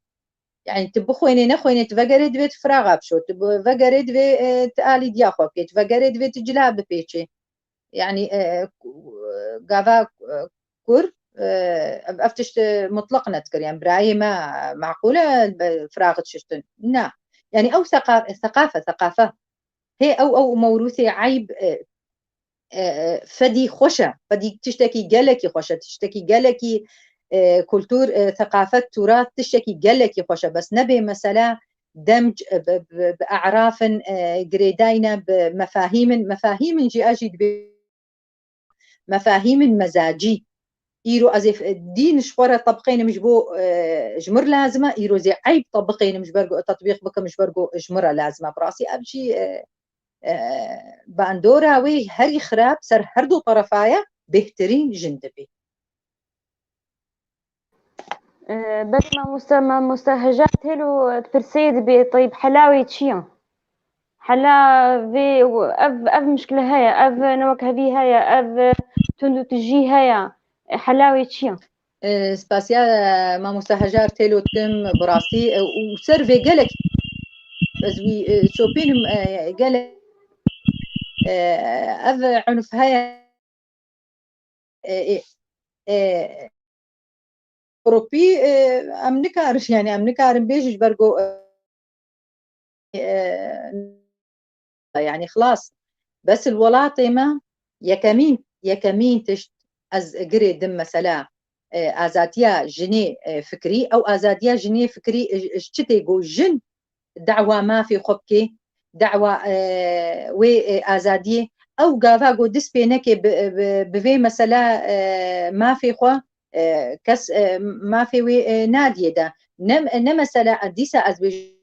Yanî tu bixwênê nexwênê, tu vegerê divê tu firaxa bişo, tu bi-, vegerê divê, e, tu alî diya xwe bikê, tu vegerê divê tu cila bipêçê. Yanî, e, ku-, gava, e, kur, e, ev, ev tişt, e, mutlaq nedikir. Yanî birayê me, e, maqûl e, be-, firax dişiştin. Na. Yanî ew seqa-, seqafe, seqafe. Hê ew, ew mewrûsê eyb, e, e, e, fedî xweş e. Fedî tiştekî gelekî xweş e. Tiştekî gelekî, e, kultur, e, seqafet, tûras tiştekî gelekî xweş e. Bes nebê mesela demc, e, bi, bi, bi e'rafin, e, girêdayî ne, bi mefahîmin. Mefahîmin jî, ez jî dibê mefahîmin mezacî. Îro ez ê f-, dîn ji xwe re tebiqênim ji bo, e, ji mir lazim e. Îro zê eyb tebiqênim ji ber ku, tetbîq bikim ji ber ku ji mir re lazim e. Bi rastî ev jî, e, e, bandora wê herî xirab ser her du terefa ye, bêhtirîn jin dibê. E, belê mamoste, mamoste Hejar têlo dipirsê dibê, teyb hela wê çi ye? Hela vê, ev, ev mişkile heye, ev newekhevî heye, ev tund û tijî heye. E, hela wê çi ye? E, spasiya, e, mamoste Hejar têlo dikim bi rastî, e, û ser vê gelek ez wî, e, şopînim, e, gelek, e, ev unf heye. E, e, e, Ewropî, e, em nikarin, yanî em nikarin bêjin ji ber ku, e, e, yanî xilas. Bes li welatê me yekemîn, yekemîn tişt ez girê dim mesela, e, azadiya jinê, e, fikrî, ew azadiya jinê fikrî, e, ji çi tê ku jin dawa mafê xwe bikê, dawa, e, wê, e, azadiyê. Ew gava ku dest pê neke bi, bi, bi vê mesela, e, mafê xwe, e, kes, e, mafê wê, e, nadiyê de. Ne, ne mesela dîsa ez bêjim,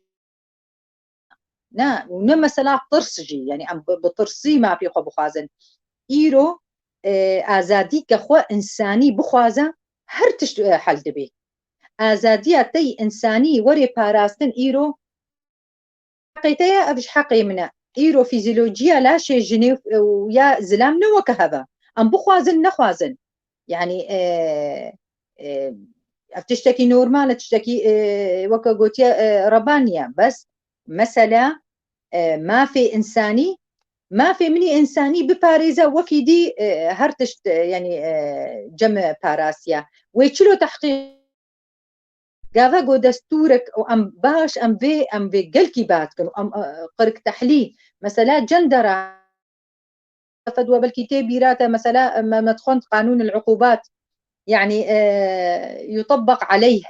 ne, û ne mesela tirs jî, yanî em bi, bi tirsî mafê xwe bixwazin. Îro, e, azadî ke xwe însanî bixwaze, her tişt, e, hel dibê. Azadiya te yî însanî were parastin îro heqê te ye, ev ji heqê min e. Îro fîzyolojiya laşê jinê û ya zilam ne weke hev e. Em bixwazin, nexwazin. Yanî, e, e, ev tiştekî normal e, tiştekî, e, weke gotiye, e, rebaniye. Bes mesele, e, mafê însanî, mafê min î însanî biparêze, wekî dî, e, her tişt, e, yanî, e, cem parasiye. Wê çilo tehqîq Gava ku destûrek û em baş, em vê, em vê gelkî baş dikin û em, e, qirk tehlî. Mesela cendera, fedwa belkî tê bîra te, mesela, me, me dixwend qanûn el-uqûbat. Yanî, e, yutebbek aleyh.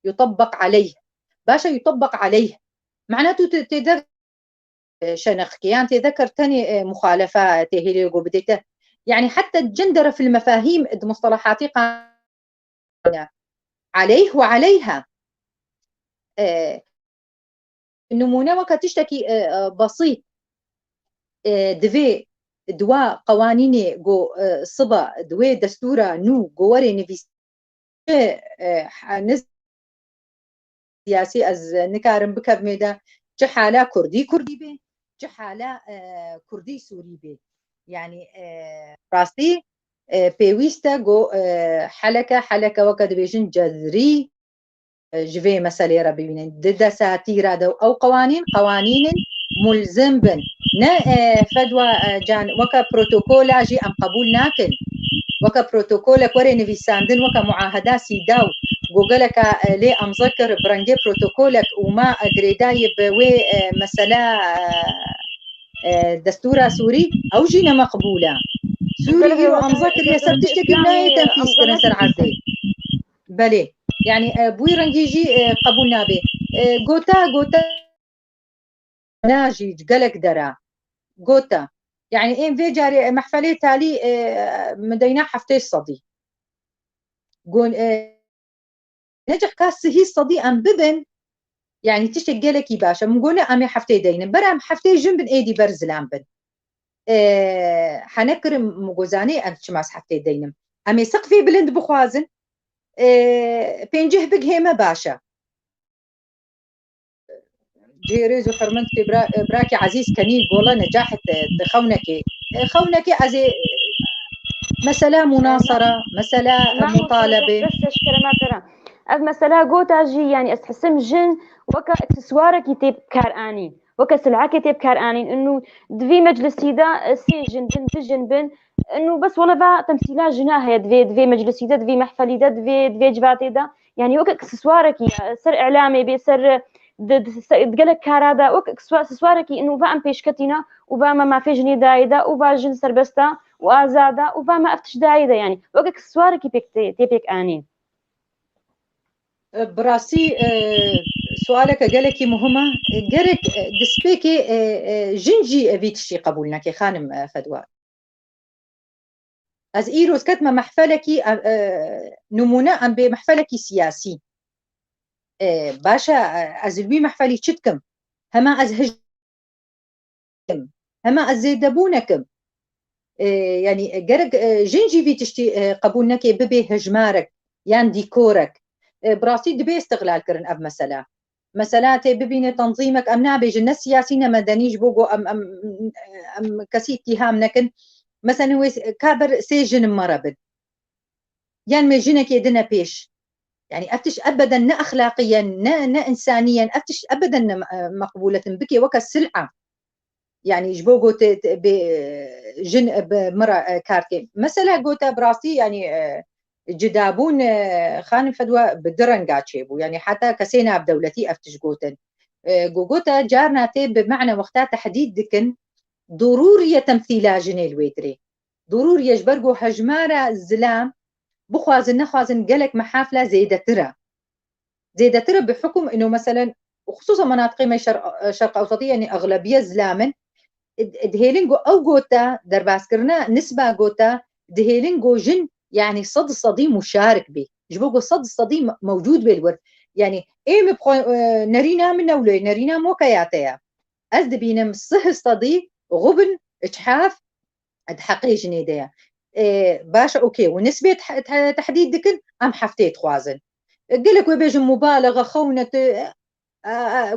Yutebbek aleyh. Baş e, yutebbek aleyh. Mana tu tê, tê de e, şenexkê, yan tê de kir tenê, e, muxalefe tê hêlê ku bidê te. Yanî heta cendere fil mefahîm di mustalahatî qanûn aleyh ve aleyha. E, nimûne weke tiştekî, e, e, besît, e, divê di wa qewanînê ku, e, siba di wê destûra nû ku werê nivîs-, e, e, niz-, siyasî ez nikarim bikevimê de, çi hala kurdî kurdî bê, çi hala, e, kurdî sûrî bê. Yanî, e, rastî, e, pêwîst e ku, e, heleke, heleke weke dibêjin cezrî, e, ji vê meselê re bibînin. Di desatîra de ew qewanîn, qewanînin mulzim bin. Ne, e, fedwa, e, can, weke protokola jî em qebûl nakin. Weke protokolek were nivîsandin, weke muaheda sîdaw, ku geleka, e, lê emze kir, bi rengê protokolek û ma, e, girêdayî bi wê, e, mesela, e, e, destûra Sûrî, ew jî ne meqbûl e. Sûrî îro emze kiriye ser tiştekî nayê tenfîzkirin ser erdê. Belê. Yanî, e, bi wî rengî jî, e, qebûl nabe. E, gota, gota, na jî gelek dera. Gota. Yanî, ên vê carê, e, mehfelê talî, e, mideyna heftê sedî. Gon, e, necih ka sihî sedî em bibin, yanî tiştek gelekî baş e. Min got, ne, em ê heftê deynin. Ber em heftê jin bin, êdî ber zilam bin. E, hene kirim mugozanê em çimas heftê deynim. Em ê siqfê bilind bixwazin. E, pêncih bigihê me baş e. Cihê rêz û hurmet pê bira-, birakê ezîz kenî gola Necah di xewnekê. E, xewnekê ez ê, e, mesela munasara, mesela mutalebe. Bes eşkere me tera. Ev mesela gota jî, yanî ez dihisim jin weke aksesuarekî tê kar anîn. Weke silhekê tê bi kar anîn. Inu di vî meclisî de, e, sê jin bin, du jin bin. Inu bes wele va temsîla jina heye di vê, di vê meclisî de, di vî mehfelî de, di vê, di vê civatê de. Yanî weke aksesuarekî, e, ser îlamê bê, ser, e, di, di, se-, di gelek kara de, weke aksesuar-, aksesuarekî inu va em pêşketîna û va me mafê jinê dayê de û va jin serbest e û azad e û va me ev tişt dayê de. Yanî weke aksesuarekî pêk tê, tê pêk anîn. Bi rastî, e, sualeke gelekî muhim e. Gerek, e, destpêkê, e, e, jin jî vî tiştî qebûl neke, xanim, e, Fedwa. Ez îro ketime mehfelekî, e, e, nimûne em bê mehfelekî siyasî. E, baş e, e, ez li wî mehfelî çi dikim? Hema ez hij-, hema ez zêdebûnek im. E, yanî, e, gerek, e, jin jî vî tiştî, e, qebûl neke, bibê hejmarek yan dîkorek. E, bi rastî dibe îstixlal kirin ev mesela. Mesela tê bibîne tenzîmek, em nabêjin ne siyasî ne medenî, ji bo ku em, em, em kesî îttiham nekin. Mesela wê ka ber sê jin me re bin. Yan me jinekê dine pêş. Yanî ev tişt ebeden ne exlaqî ye, ne, ne însanî ye, ev tişt ebeden ne, e, meqbûletin bike weke sil'a. Yanî ji bo gote te-, bê, e, jin, e, bi min re, e, kar dike. Mesela gote bi rastî, yanî, e, cidabûn, e, xanim Fedwa bi du renga çêbû. Yanî heta kesê navdewletî ev tişt gotin. E, go-, gote carna tê bi mane wexta tehdîd dikin, dorûriye temsîla jinê li wê dirê. Dorûriye ji ber ku hejmara zilam bixwazin nexwazin gelek mehafla zêdetir e. Zêdetir e bi hukum ino meselen, û xisûsan menatiqê me şer-, şerq ewsetî, yanî exlebiye zilam in, d-, dihêlin ku ew gota, derbaskirina nisba gota, dihêlin ku jin, yanî sed sedî muşarik bê. Ji bo ku sed sedî me-, mewcûd bê li wir. Yanî ê min bi xwe, e, nerîna min ewlê, nerîna min weke ya te ye. Ez dibînim sih sedî xubin, içhaf, di heqê jinê de ye. E, baş, okey, û nisbê te-, te-, tehdîd dikin, em heftê dixwazin. E, gelek wê bêjin mubalexe, xewne tu, e, e,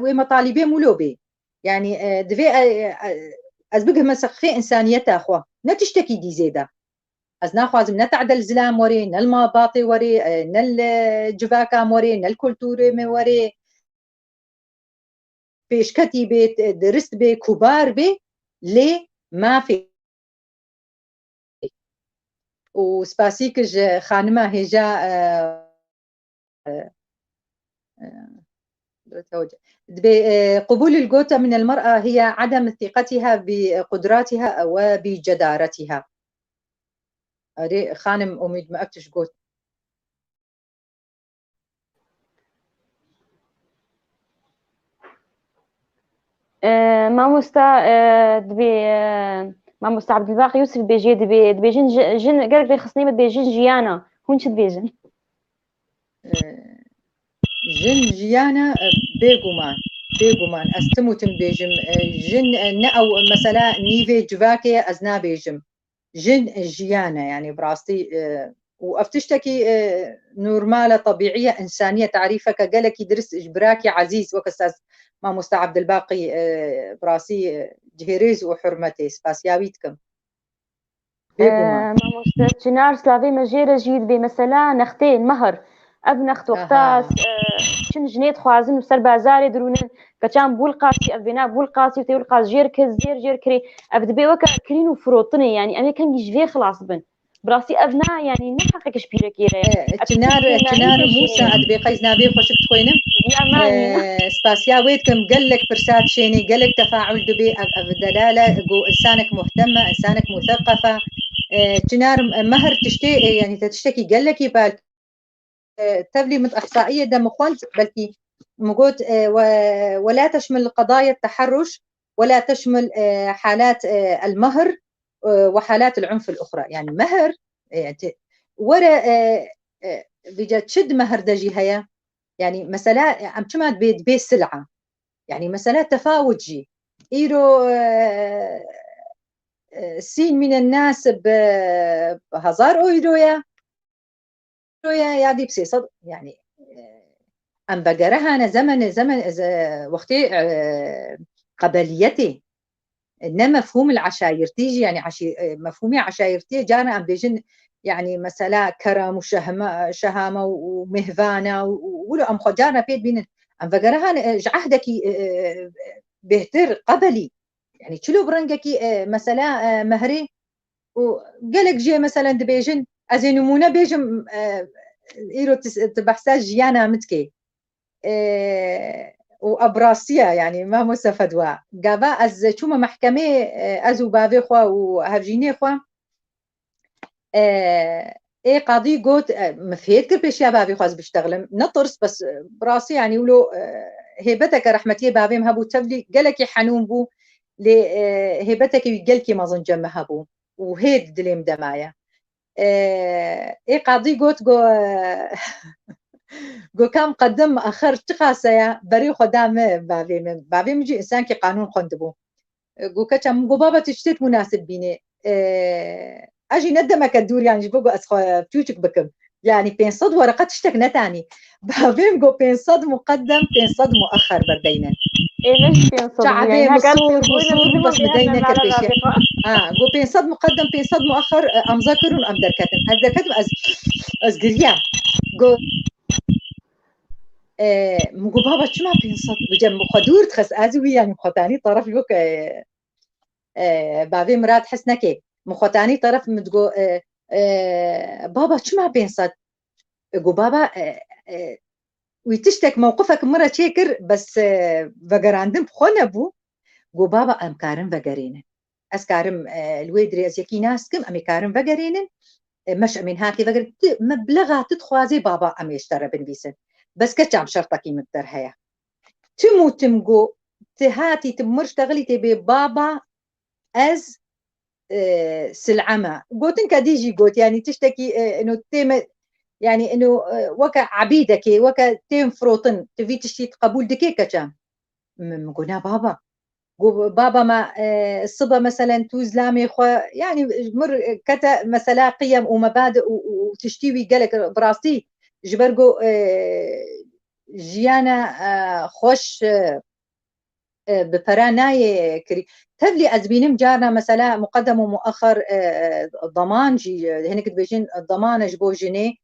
wê metalîbê mûlo bê. Yanî, e, divê, e, e, ez bigihme seqfê însaniyeta xwe. Ne tiştekî dî zêde. Ez naxwazim ne tade li zilam werê, ne li malbatê werê, e, ne li civaka me werê, ne li kulturê me werê. Pêşketî bê, dirist bê, kubar bê, lê mafê. Û spasî ki ji xanima hêja, e, e, e, dibê, e, قبول القوتا من المرأة هي عدم ثقتها بقدراتها وبجدارتها. Erê, xanim Umîd, me ev tişt got. E, mamosta, e, dibê, e, mamosta Abdulbaqî Yusuf dibêjê, dibê, dibêjin ji-, jin, gelek rêxistinê me dibê jin jiyan e. Hûn çi dibêjin? E, jin jiyan e, e, bêguman, bêguman. Ez tim û tim dibêjim, e, jin, e, ne ew, mesela nîvê civakê ye, ez nabêjim. Jin jiyan e, yanî bi rastî, e, û ev tiştekî, e, normal e, tebîî ye, însanî ye, tarîfeke gelekî dirist ji birakî ezîz weke Ustaz Mamoste Abdilbaqî, e, bi rastî, e, cihê rêz û hurmetê spasiya wî dikim. Bêguman. E, mamoste Çinar, slavê me jê re jî dibê mesela nextê, mehir. Ev next wexta, aha, e, çin jinê dixwazin û ser bazarê dirûnin, keçan bûlqasî, ev bêna bûlqasî û tê wîlqas jêr kir, zêr jêr kirê. Ev dibê weke kirîn û firotinê, yanî em ê kengî ji vê xilas bin. Bi rastî ev na, yanî ne heqek ji pîrekê re ye. E, ev Çinar, tiştê Çinar nayî Mûsa, jî. Ez dibê qey ji navê xweşik dixwînim. Ya, manî. E, spasiya wê dikim, gelek pirsa dişênê, gelek tefaul dibê, ev, ev delal e, ku însanek muhtem e, însanek museqef e. E, Çinar, e, mehr tiştê, e, yanî te tiştekî gelekî bal e, tevlî min ihsaiyê de min xwend, belkî min got, e, we, ولا تشمل قضايا التحرش ولا تشمل, e, حالات, e, المهر, e, وحالات العنف الأخرى. Yani mehr, e, te-, were, e, e, vîca çi di mehr de jî heye? Yani mesela, e, em çima dibê, dibê sil'a? Yani mesela tefawut jî. Îro, e, e, sîn mîne nasib, e, hezar euro ye. Euro ye ya dî bi sê sed, yani, e, em vegere hane, zemen, zemen, e, wextê, e, qebeliyetê. Ne mefhûm il eşayirtî jî, yani eşî-, e, mefhûmê eşayirtiyê carna em bêjin, yani mesela keram û şehma-, şehame û, û mêhvana û, û wilo em xwe carna pê dibînin. Em vegere hane, e, ji ehdekî, e, e, bêhtir qebelî. Yani çilo bi rengekî, e, mesela, e, mehrê û gelek jê meselen dibêjin, ez ê nimûne bêjim, e, îro tu, tu behsa jiyana min dikê. E, û ev bi rastî ye, yani mamoste Fedwa. Gava ez çûme mehkemê, e, ez û bavê xwe û hevjînê xwe, e, ê qadî got, e, min fêr kir pêşiya bavê xwe ez biştexlim. Ne tirs, bes, e, bi rastî, yani wilo, e, hêbeteke rehmetiyê bavê min hebû, tevlî gelekî henûn bû, lê, e, hêbetekî wî gelkî mezin cem min hebû û hê di dilê min de maye. E, ê qadî got, go, go kam qedim axir çiqas e ya, berê xwe da min bavê min. Bavê min jî însankî qanûn xwendibû. E, go keça min, go baba tu tiştêt munasib bînê. E, ez jî ne demeke dûr, yani ji bo go ez xwe çûçik bikim. Yani pênc sed wereqe tiştek netanî. Bavê min go pênc sed muqeddem, pênc sed muaxer berdeyne. Ê, ne jî pênc sed bû, Çavê yani, min heger sor bû, pênc sed bû, sor bû, bes min dey nekir pêşiya. Ha, go pênc sed muqeddem, pênc sed muaxer, e, emza kir û em derketin. Ez derketim, ez, ez giriyam. Go, e, min go baba çima pênc sed? Bicem xwe dûr dixist, ez wî, yani xwetanî taraf yok, e, e, bavê Mirad hes neke. Min xwetanî taraf min digo, e, e, baba çima pênc sed? E, go baba, e, e, wî tiştek mewqifek min re çêkir, bes, e, vegerandin bi xwe nebû. Go baba em karin vegerênin. Ez karim, e, li wê dirê ez yekî nas kim, em ê karin vegerênin. E, meş em ê niha kê vegerin. Tu meblexa tu dixwazê baba em ê ji te re binivîsin. Bes keça min şertekî min bi te re heye. Tim û tim go, tu hatî tu mir ştexilî tê bê baba ez, e, sil'e me. Gotin kedî jî got, yani tiştekî, e, ino tê me, yani ino, e, weke ebîdekê, weke tên firotin, tu vî tiştî qebûl dikê keça? Min, min got, na baba. Got, baba me, e, sibe meselen tu zilamê xwe, yani mir kete mesela qiyem û mebadi û, û, û tiştî wî gelek bi rastî ji ber got, e, jiyana, e, xweş, e, e, bi pera nayê kirî. Tevlî ez bînim carna mesela muqeddem û muaxer, e, e, daman jî, e, hinek dibêjin daman e ji bo jinê,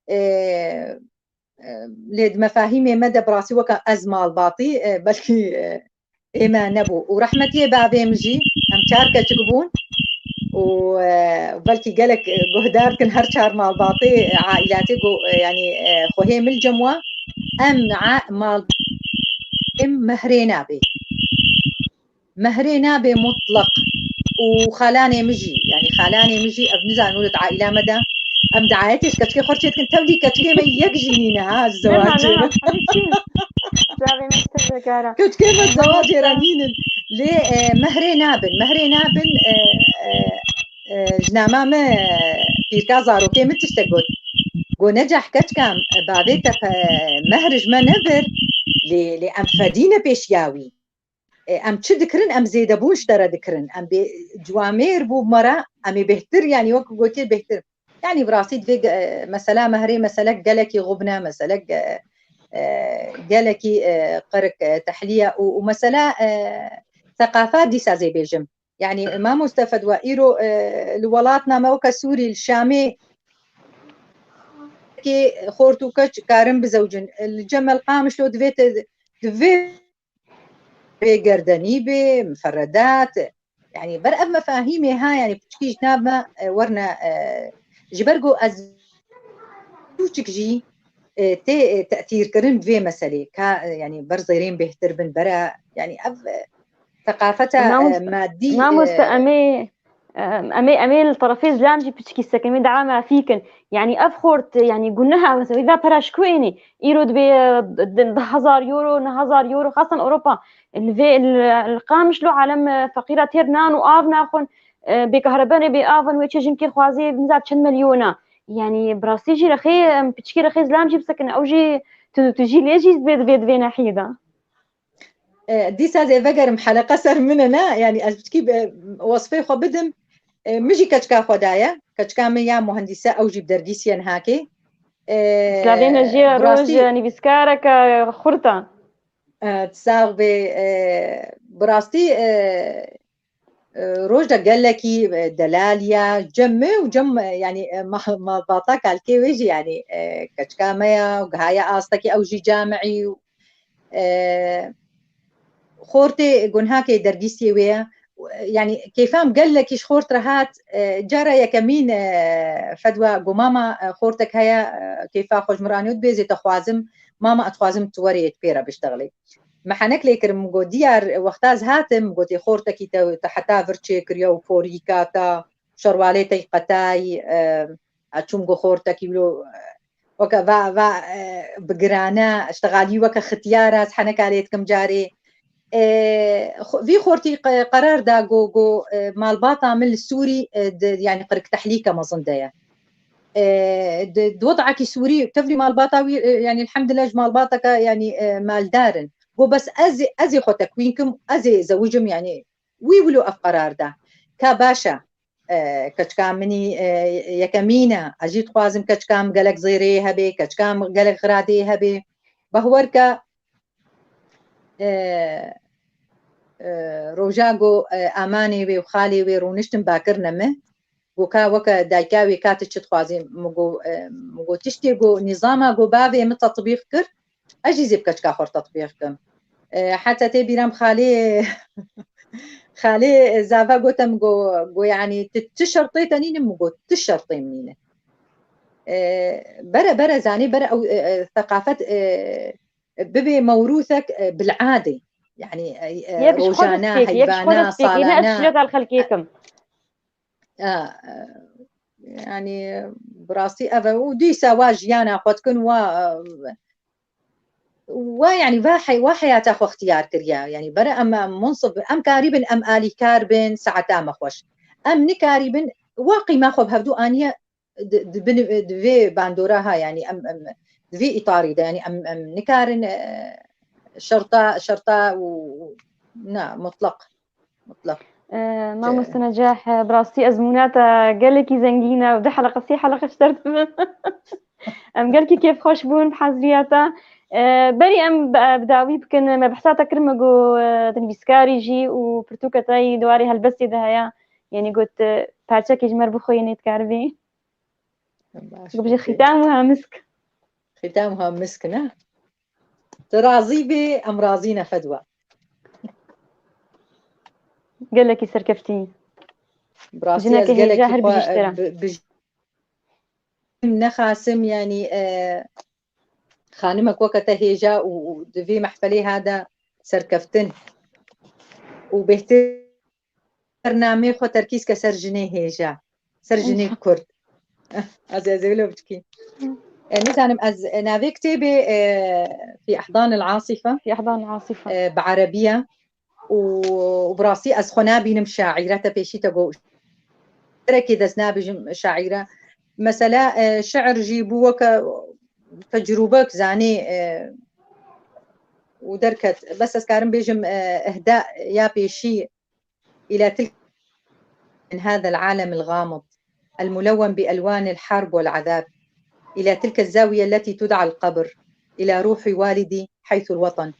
e, e, lê di mefahîmê me de bi rastî weke ez malbatî, e, belkî, e, ê me nebû. Û rehmetiyê bavê min jî, em çar keçik bûn û, e, belkî gelek, e, guhdar dikin her çar malbatê, e, aîlatê got, e, yanî, e, xwehê min li cem we, em a-, mal-, em mehrê nabê. Mehrê nabê mutleq. Û xalanê min jî, yanî xalanê min jî, ev nizanin wilo di aîla me de, em diayetê ji keçikê xwe re çêdikin, tevlî keçikê me yek jî nîne ha, ji zewacê re. Çavê me işte vegara. Keçikê me zewacê re nînin. Lê, e, mehrê nabin, mehrê nabin, e, e, e, ji nama me, e, pîrka zarokê min tiştek got. Got, necah keçika, e, bavê te pe-, mehr ji me nebir, lê, lê em fedî ne pêşiya wî. E, em çi dikirin, em zêdebûn ji te re dikirin. Em bê ciwamêr bû me re, em ê bêhtir, yanî wek gotiye bêhtir. Yanî bi rastî divê, e, mesela mehrê meselek gelekî xwe bine, meselek, e, e, gelekî, e, qerik, e, tehlî ye û, û mesela, e, seqafa dîsa zê bêjim. Yanî mamoste Fedwa îro, e, li welatna me weke Sûrî, li Şamê kê xort û keç karin bizewcin. Li Cemel Qamişlo divê te, divê bê gerdenî bê, miferedat. Yanî ber ev mefahîmê ha, yanî piçkî ji nav me, e, werne, e, ji ber ku ez piçûçik jî, e, tê, e, te'thîrkirin bi vê meselê. Ka, e, yanî ber zêrên bêhtir bin, bera, yanî ev, e, seqafeta, e, madî, mamoste, e, em ê, e, em ê, em ê li terefê zilam jî piçkî sekin, em ê dawa mafî kin. Yanî ev xort, yanî guneha, mesela, vê pera ji ku ênî? Îro dibê, e, di, di hezar euro, neh hezar euro, xasen Ewropa. Li vê, li, li Qamişlo alem, e, feqîra têr nan û av naxwin, e, bê kahrebe ne, bê av in, wê çi jinkê xwazê, nizam çend milyona. Yanî bi rastî jî rexê, em piçkî rexê zilam jî bisekin, ew jî tu, tu jî lê jî divê, divê, divê nehiyê de. E, dîsa ez ê vegerim, heleqa ser min e, ne? Yanî ez piçkî, e, wesfê xwe bidim. E, min jî keçika xwe daye. Keçika min ya muhendîse, ew jî bi dergîsiyê nihakê. E, Slavê me jê bi rastî- roj nivîskareke xurt e. E, sax bê. E, bi rastî, e, e, roj de gelekî, e, delaliya cem min û cem, e, yanî, e, ma-, malbata kalkê wê jî, yanî, e, keçika me ya û gihaye astekî ew jî camiî û, e, xortê gunhakê dergîstiyê wê ye. Yanî kêfa min gelekî ji xort re hat, e, cara yekemîn, e, fedwa got, mama, e, xortek heye, e, kêfa xwe ji min re anî û dibê ez ê te xwazim, mama, ez dixwazim tu werê, ez pê re biştexilî. Me henek lê kir, min got, diyar, wexta ez hatim, min gotê, xortekî te, te heta vir çêkiriye û porîka te, şerwalê te qetayî, e, ez çûm, got, xortekî wilo, e, weke va, va, e, bi girane, ştexalî weke xitiyar e, ez heneka lê dikim carê. E, xo-, vî xortî qe-, qerar da, got, got, e, malbata min li Sûrî, e, di, yanî qiriktehlîke mezin de ye. E, di, di wed'ekî Sûrî, tevlî malbata wî, e, yanî elhamdulillah ji malbateke, yanî, e, maldar in. Got, bes ez ê, ez ê xwe tekwîn kim, ez ê zewicim, yanî wî wilo ev qerar da. Ka baş e, e, keçika min î, e, yekemîn e, ez jî dixwazim keçika min gelek zêreyê hebe, keçika min gelek xiradeyê hebe. Behwer ke, e, e, roja got, e, amanê wê û xalê wê rûniştin ba kirine min. Got, ka weke dayika wê ka tu çi dixwazî? Min got, e, min got, tiştê got, nîzama got bavê min tetbîq kir, ez jî zê bi keçika xwe re tetbîq kim. E, heta tê bîra min xalê, xalê zava gote min got, got, yanî tu, tu şertê te nînin? Min got, tu şertê min nînin. E, bere bere zanî, bere ew, e, e, seqafet, e, bibe mewrûsek, e, bil'adê. Yanî, e, e, Yek ji xwe rojane, destpêkê, yek ji xwe heyvana, destpêkê, ne ez salane. şilet al xelkê kim. A, e, yanî, bi rastî ev e. Û dîsa wa jiyana xwe dikin, wa, e, wa, yanî, va hey-, wa heyata xwe ixtiyar kiriye. Yanî, bere em, em munsif bin, em karîbin, em alîkar bin, saeta me xweş. Em nikarîbin, wa qîma xwe bi hevdû aniye di, di bin, di vê bandora ha, yanî, em, em, di vê îtarî de, yanî, em, em nikarin, e, şerta, şerta û, na, mutlaq. Mutlaq. Ee, Mamoste Necah, e, bi rastî ezmûna te gelekî zengîn e û du heleqe, sê heleqe ji te re dibin. Em gelkî kêfxweş bûn bi haziriya te. Ee, berî em bi, bi dawî bikin, me behsa te kir, me got, e, tu nivîskarî jî û pirtûke te yî di warê helbestê de heye. Yanî got, e, parçekê ji me re bixwînî, dikaribî? Baş, Got, bijî okey. Xîtam û hemisk. Xîtam û hemisk ne? Tu razî bî, em razî ne fedwa. Gelekî serkeftî. Bi rastî Jineke ez gelekî hêja her xwe, bijî ji te re. e, bi, bi, nexasim, yanî, e, xanimek weke te hêja û, û di vê mehfelê ha de serkeftin û bêhtir bernameyê xwe terkîz ke ser jinê hêja, ser jinê Înşallah. Kurd. Ez, ez ê wilo biçikî. E, nizanim ez, e, navê kitêbê, e, Fî Ehdan el Asife, Fî Ehdan el Asife. E, bi erebî ye. Û, û bi rastî ez xwe nabînim şaîre, te pêşî te got. Gerekê dest nabêjim şaîre. Mesela, e, şiir jî bû weke tecrûbek zanî, e, û derket. Bes ez karim bêjim, e, ihda ya pêşî إلى تلك من هذا العالم الغامض الملون بألوان الحرب والعذاب، إلى تلك الزاوية التي تدعى القبر، إلى روح والدي حيث الوطن،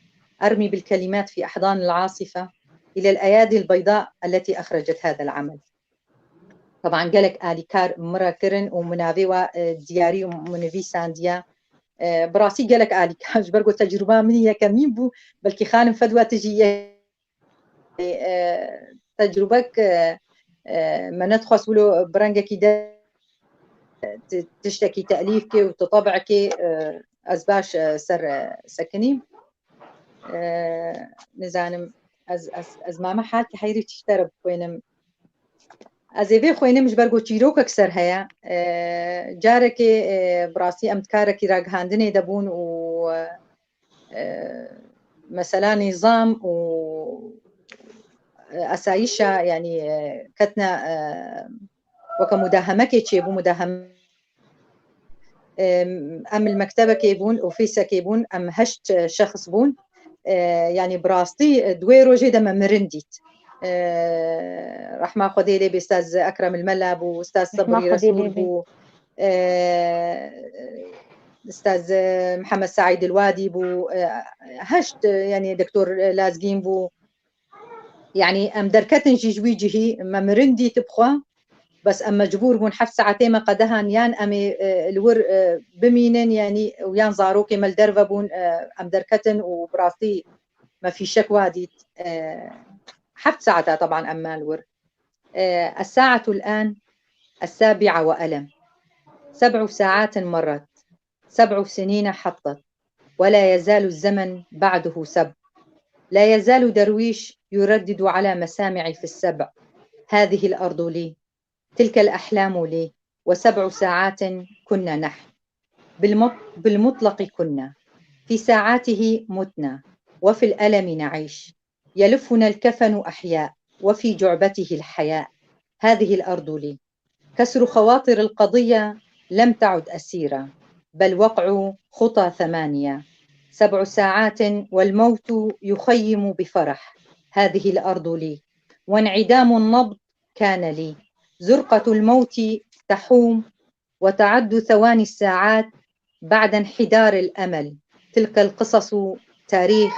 أرمي بالكلمات في أحضان العاصفة، إلى الأيادي البيضاء التي أخرجت هذا العمل. طبعا gelek alîkar min re kirin û min navê wa, e, diyarî û min nivîsandiye. E, bi rastî gelek alîkar, ji ber ku tecrûba min yekemîn bû, belkî xanim Fedwa tu jî ye-, e, tecrûbek, e, e, me nedixwest wilo bi rengekî de, e, ti-, tiştekî telîf kê û tu teb'kê, e, ez baş, e, ser, e, sekinîm. E, nizanim, ez, ez, ez mame halkî heyrî çi ji te re bixwînim. Ez ê vê xwînim ji ber ku çîrokek ser heye. E, carekê, e, bi rastî em di karekî ragihandinê de bûn û, e, mesela nîzam û, e, esayîşa, yanî, e, ketine, e, weke mudahemekê çêbû, mudahem-, e, em li mektebekê bûn, ofîsekê bûn, em heşt, e, şexs bûn. E, yanî bi rastî, e, di wê rojê de me mirin dît. e, rehma Xwedê lê bê, Ustaz Ekrem El Mela bû, Ustaz Rehma Sebrî Xwedê Resûl lê bê. Bû, e, Ustaz, e, Mihemed Seîd El Wadî bû, e, heşt, e, yanî Doktor Lazgîn bû. Yanî em derketin jî ji wî cihî, me mirin dît bi xwe, bes em mecbûr bûn heft saetê me qedehan, yan em ê, e, li wir, e, bimînin, yanî û yan zarokê me li derve bûn, e, em derketin û bi rastî me fîşek wa dît, e, heft saeta teban em me li wir. E, الساعة الآن السابعة وألم. سبع ساعات مرت. سبع سنين حطت. ولا يزال الزمن بعده سبع. لا يزال درويش يردد على مسامعي في السبع: هذه الأرض لي، تلك الأحلام لي، وسبع ساعات كنا نحن. بالمط-، بالمطلق كنا. في ساعاته متنا، وفي الألم نعيش. يلفنا الكفن أحياء، وفي جعبته الحياء. هذه الأرض لي. كسر خواطر القضية لم تعد أسيرة، بل وقع خطى ثمانية. سبع ساعات والموت يخيم بفرح: هذه الأرض لي. وانعدام النبض كان لي. زرقة الموت تحوم، وتعد ثواني الساعات بعد انحدار الأمل. تلك القصص تاريخ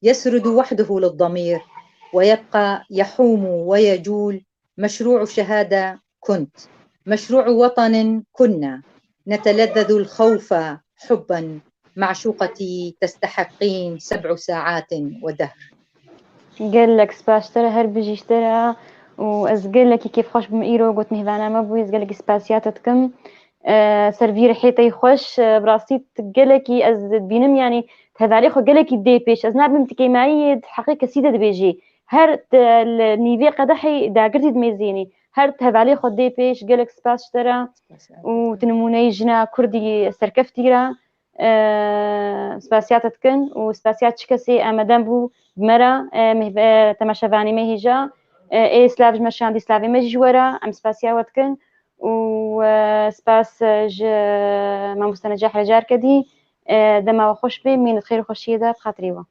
يسرد وحده للضمير، ويبقى يحوم ويجول مشروع شهادة كنت، مشروع وطن كنا، نتلذذ الخوف حبا، معشوقتي تستحقين سبع ساعات ودهر. Gelek spas ji te re, her bijî ji te re. Û ez gelekî kêfxweş bûm îro got mêvana me bûyî, ez gelekî spasiya te dikim. E, ser vî rihê te yî xweş, e, bi rastî tu gelekî, ez dibînim, yanî, di hevalê xwe gelekî dê pêş. Ez nabim ti kêmayiyê di heqê kesî de dibêjî. Her te li nîvê qedehê dagirtî dimêzînî. Her di hevalê xwe dê pêş, gelek spas ji te re. Spas, û tu nimûneyî jina kurdî serkeftî re. E, spasiya te dikin û spasiya çi kesê amedem bû bi me re, e, meh-, e, temaşevanê me hêja, e, ê silav ji me şandî, silavê me jî ji we re, em spasiya we dikin û, e, spas, e, ji mamoste Necah re carke dî, e, dema we xweş bê, mîn di xêr û xweşiyê de bi xatirê we.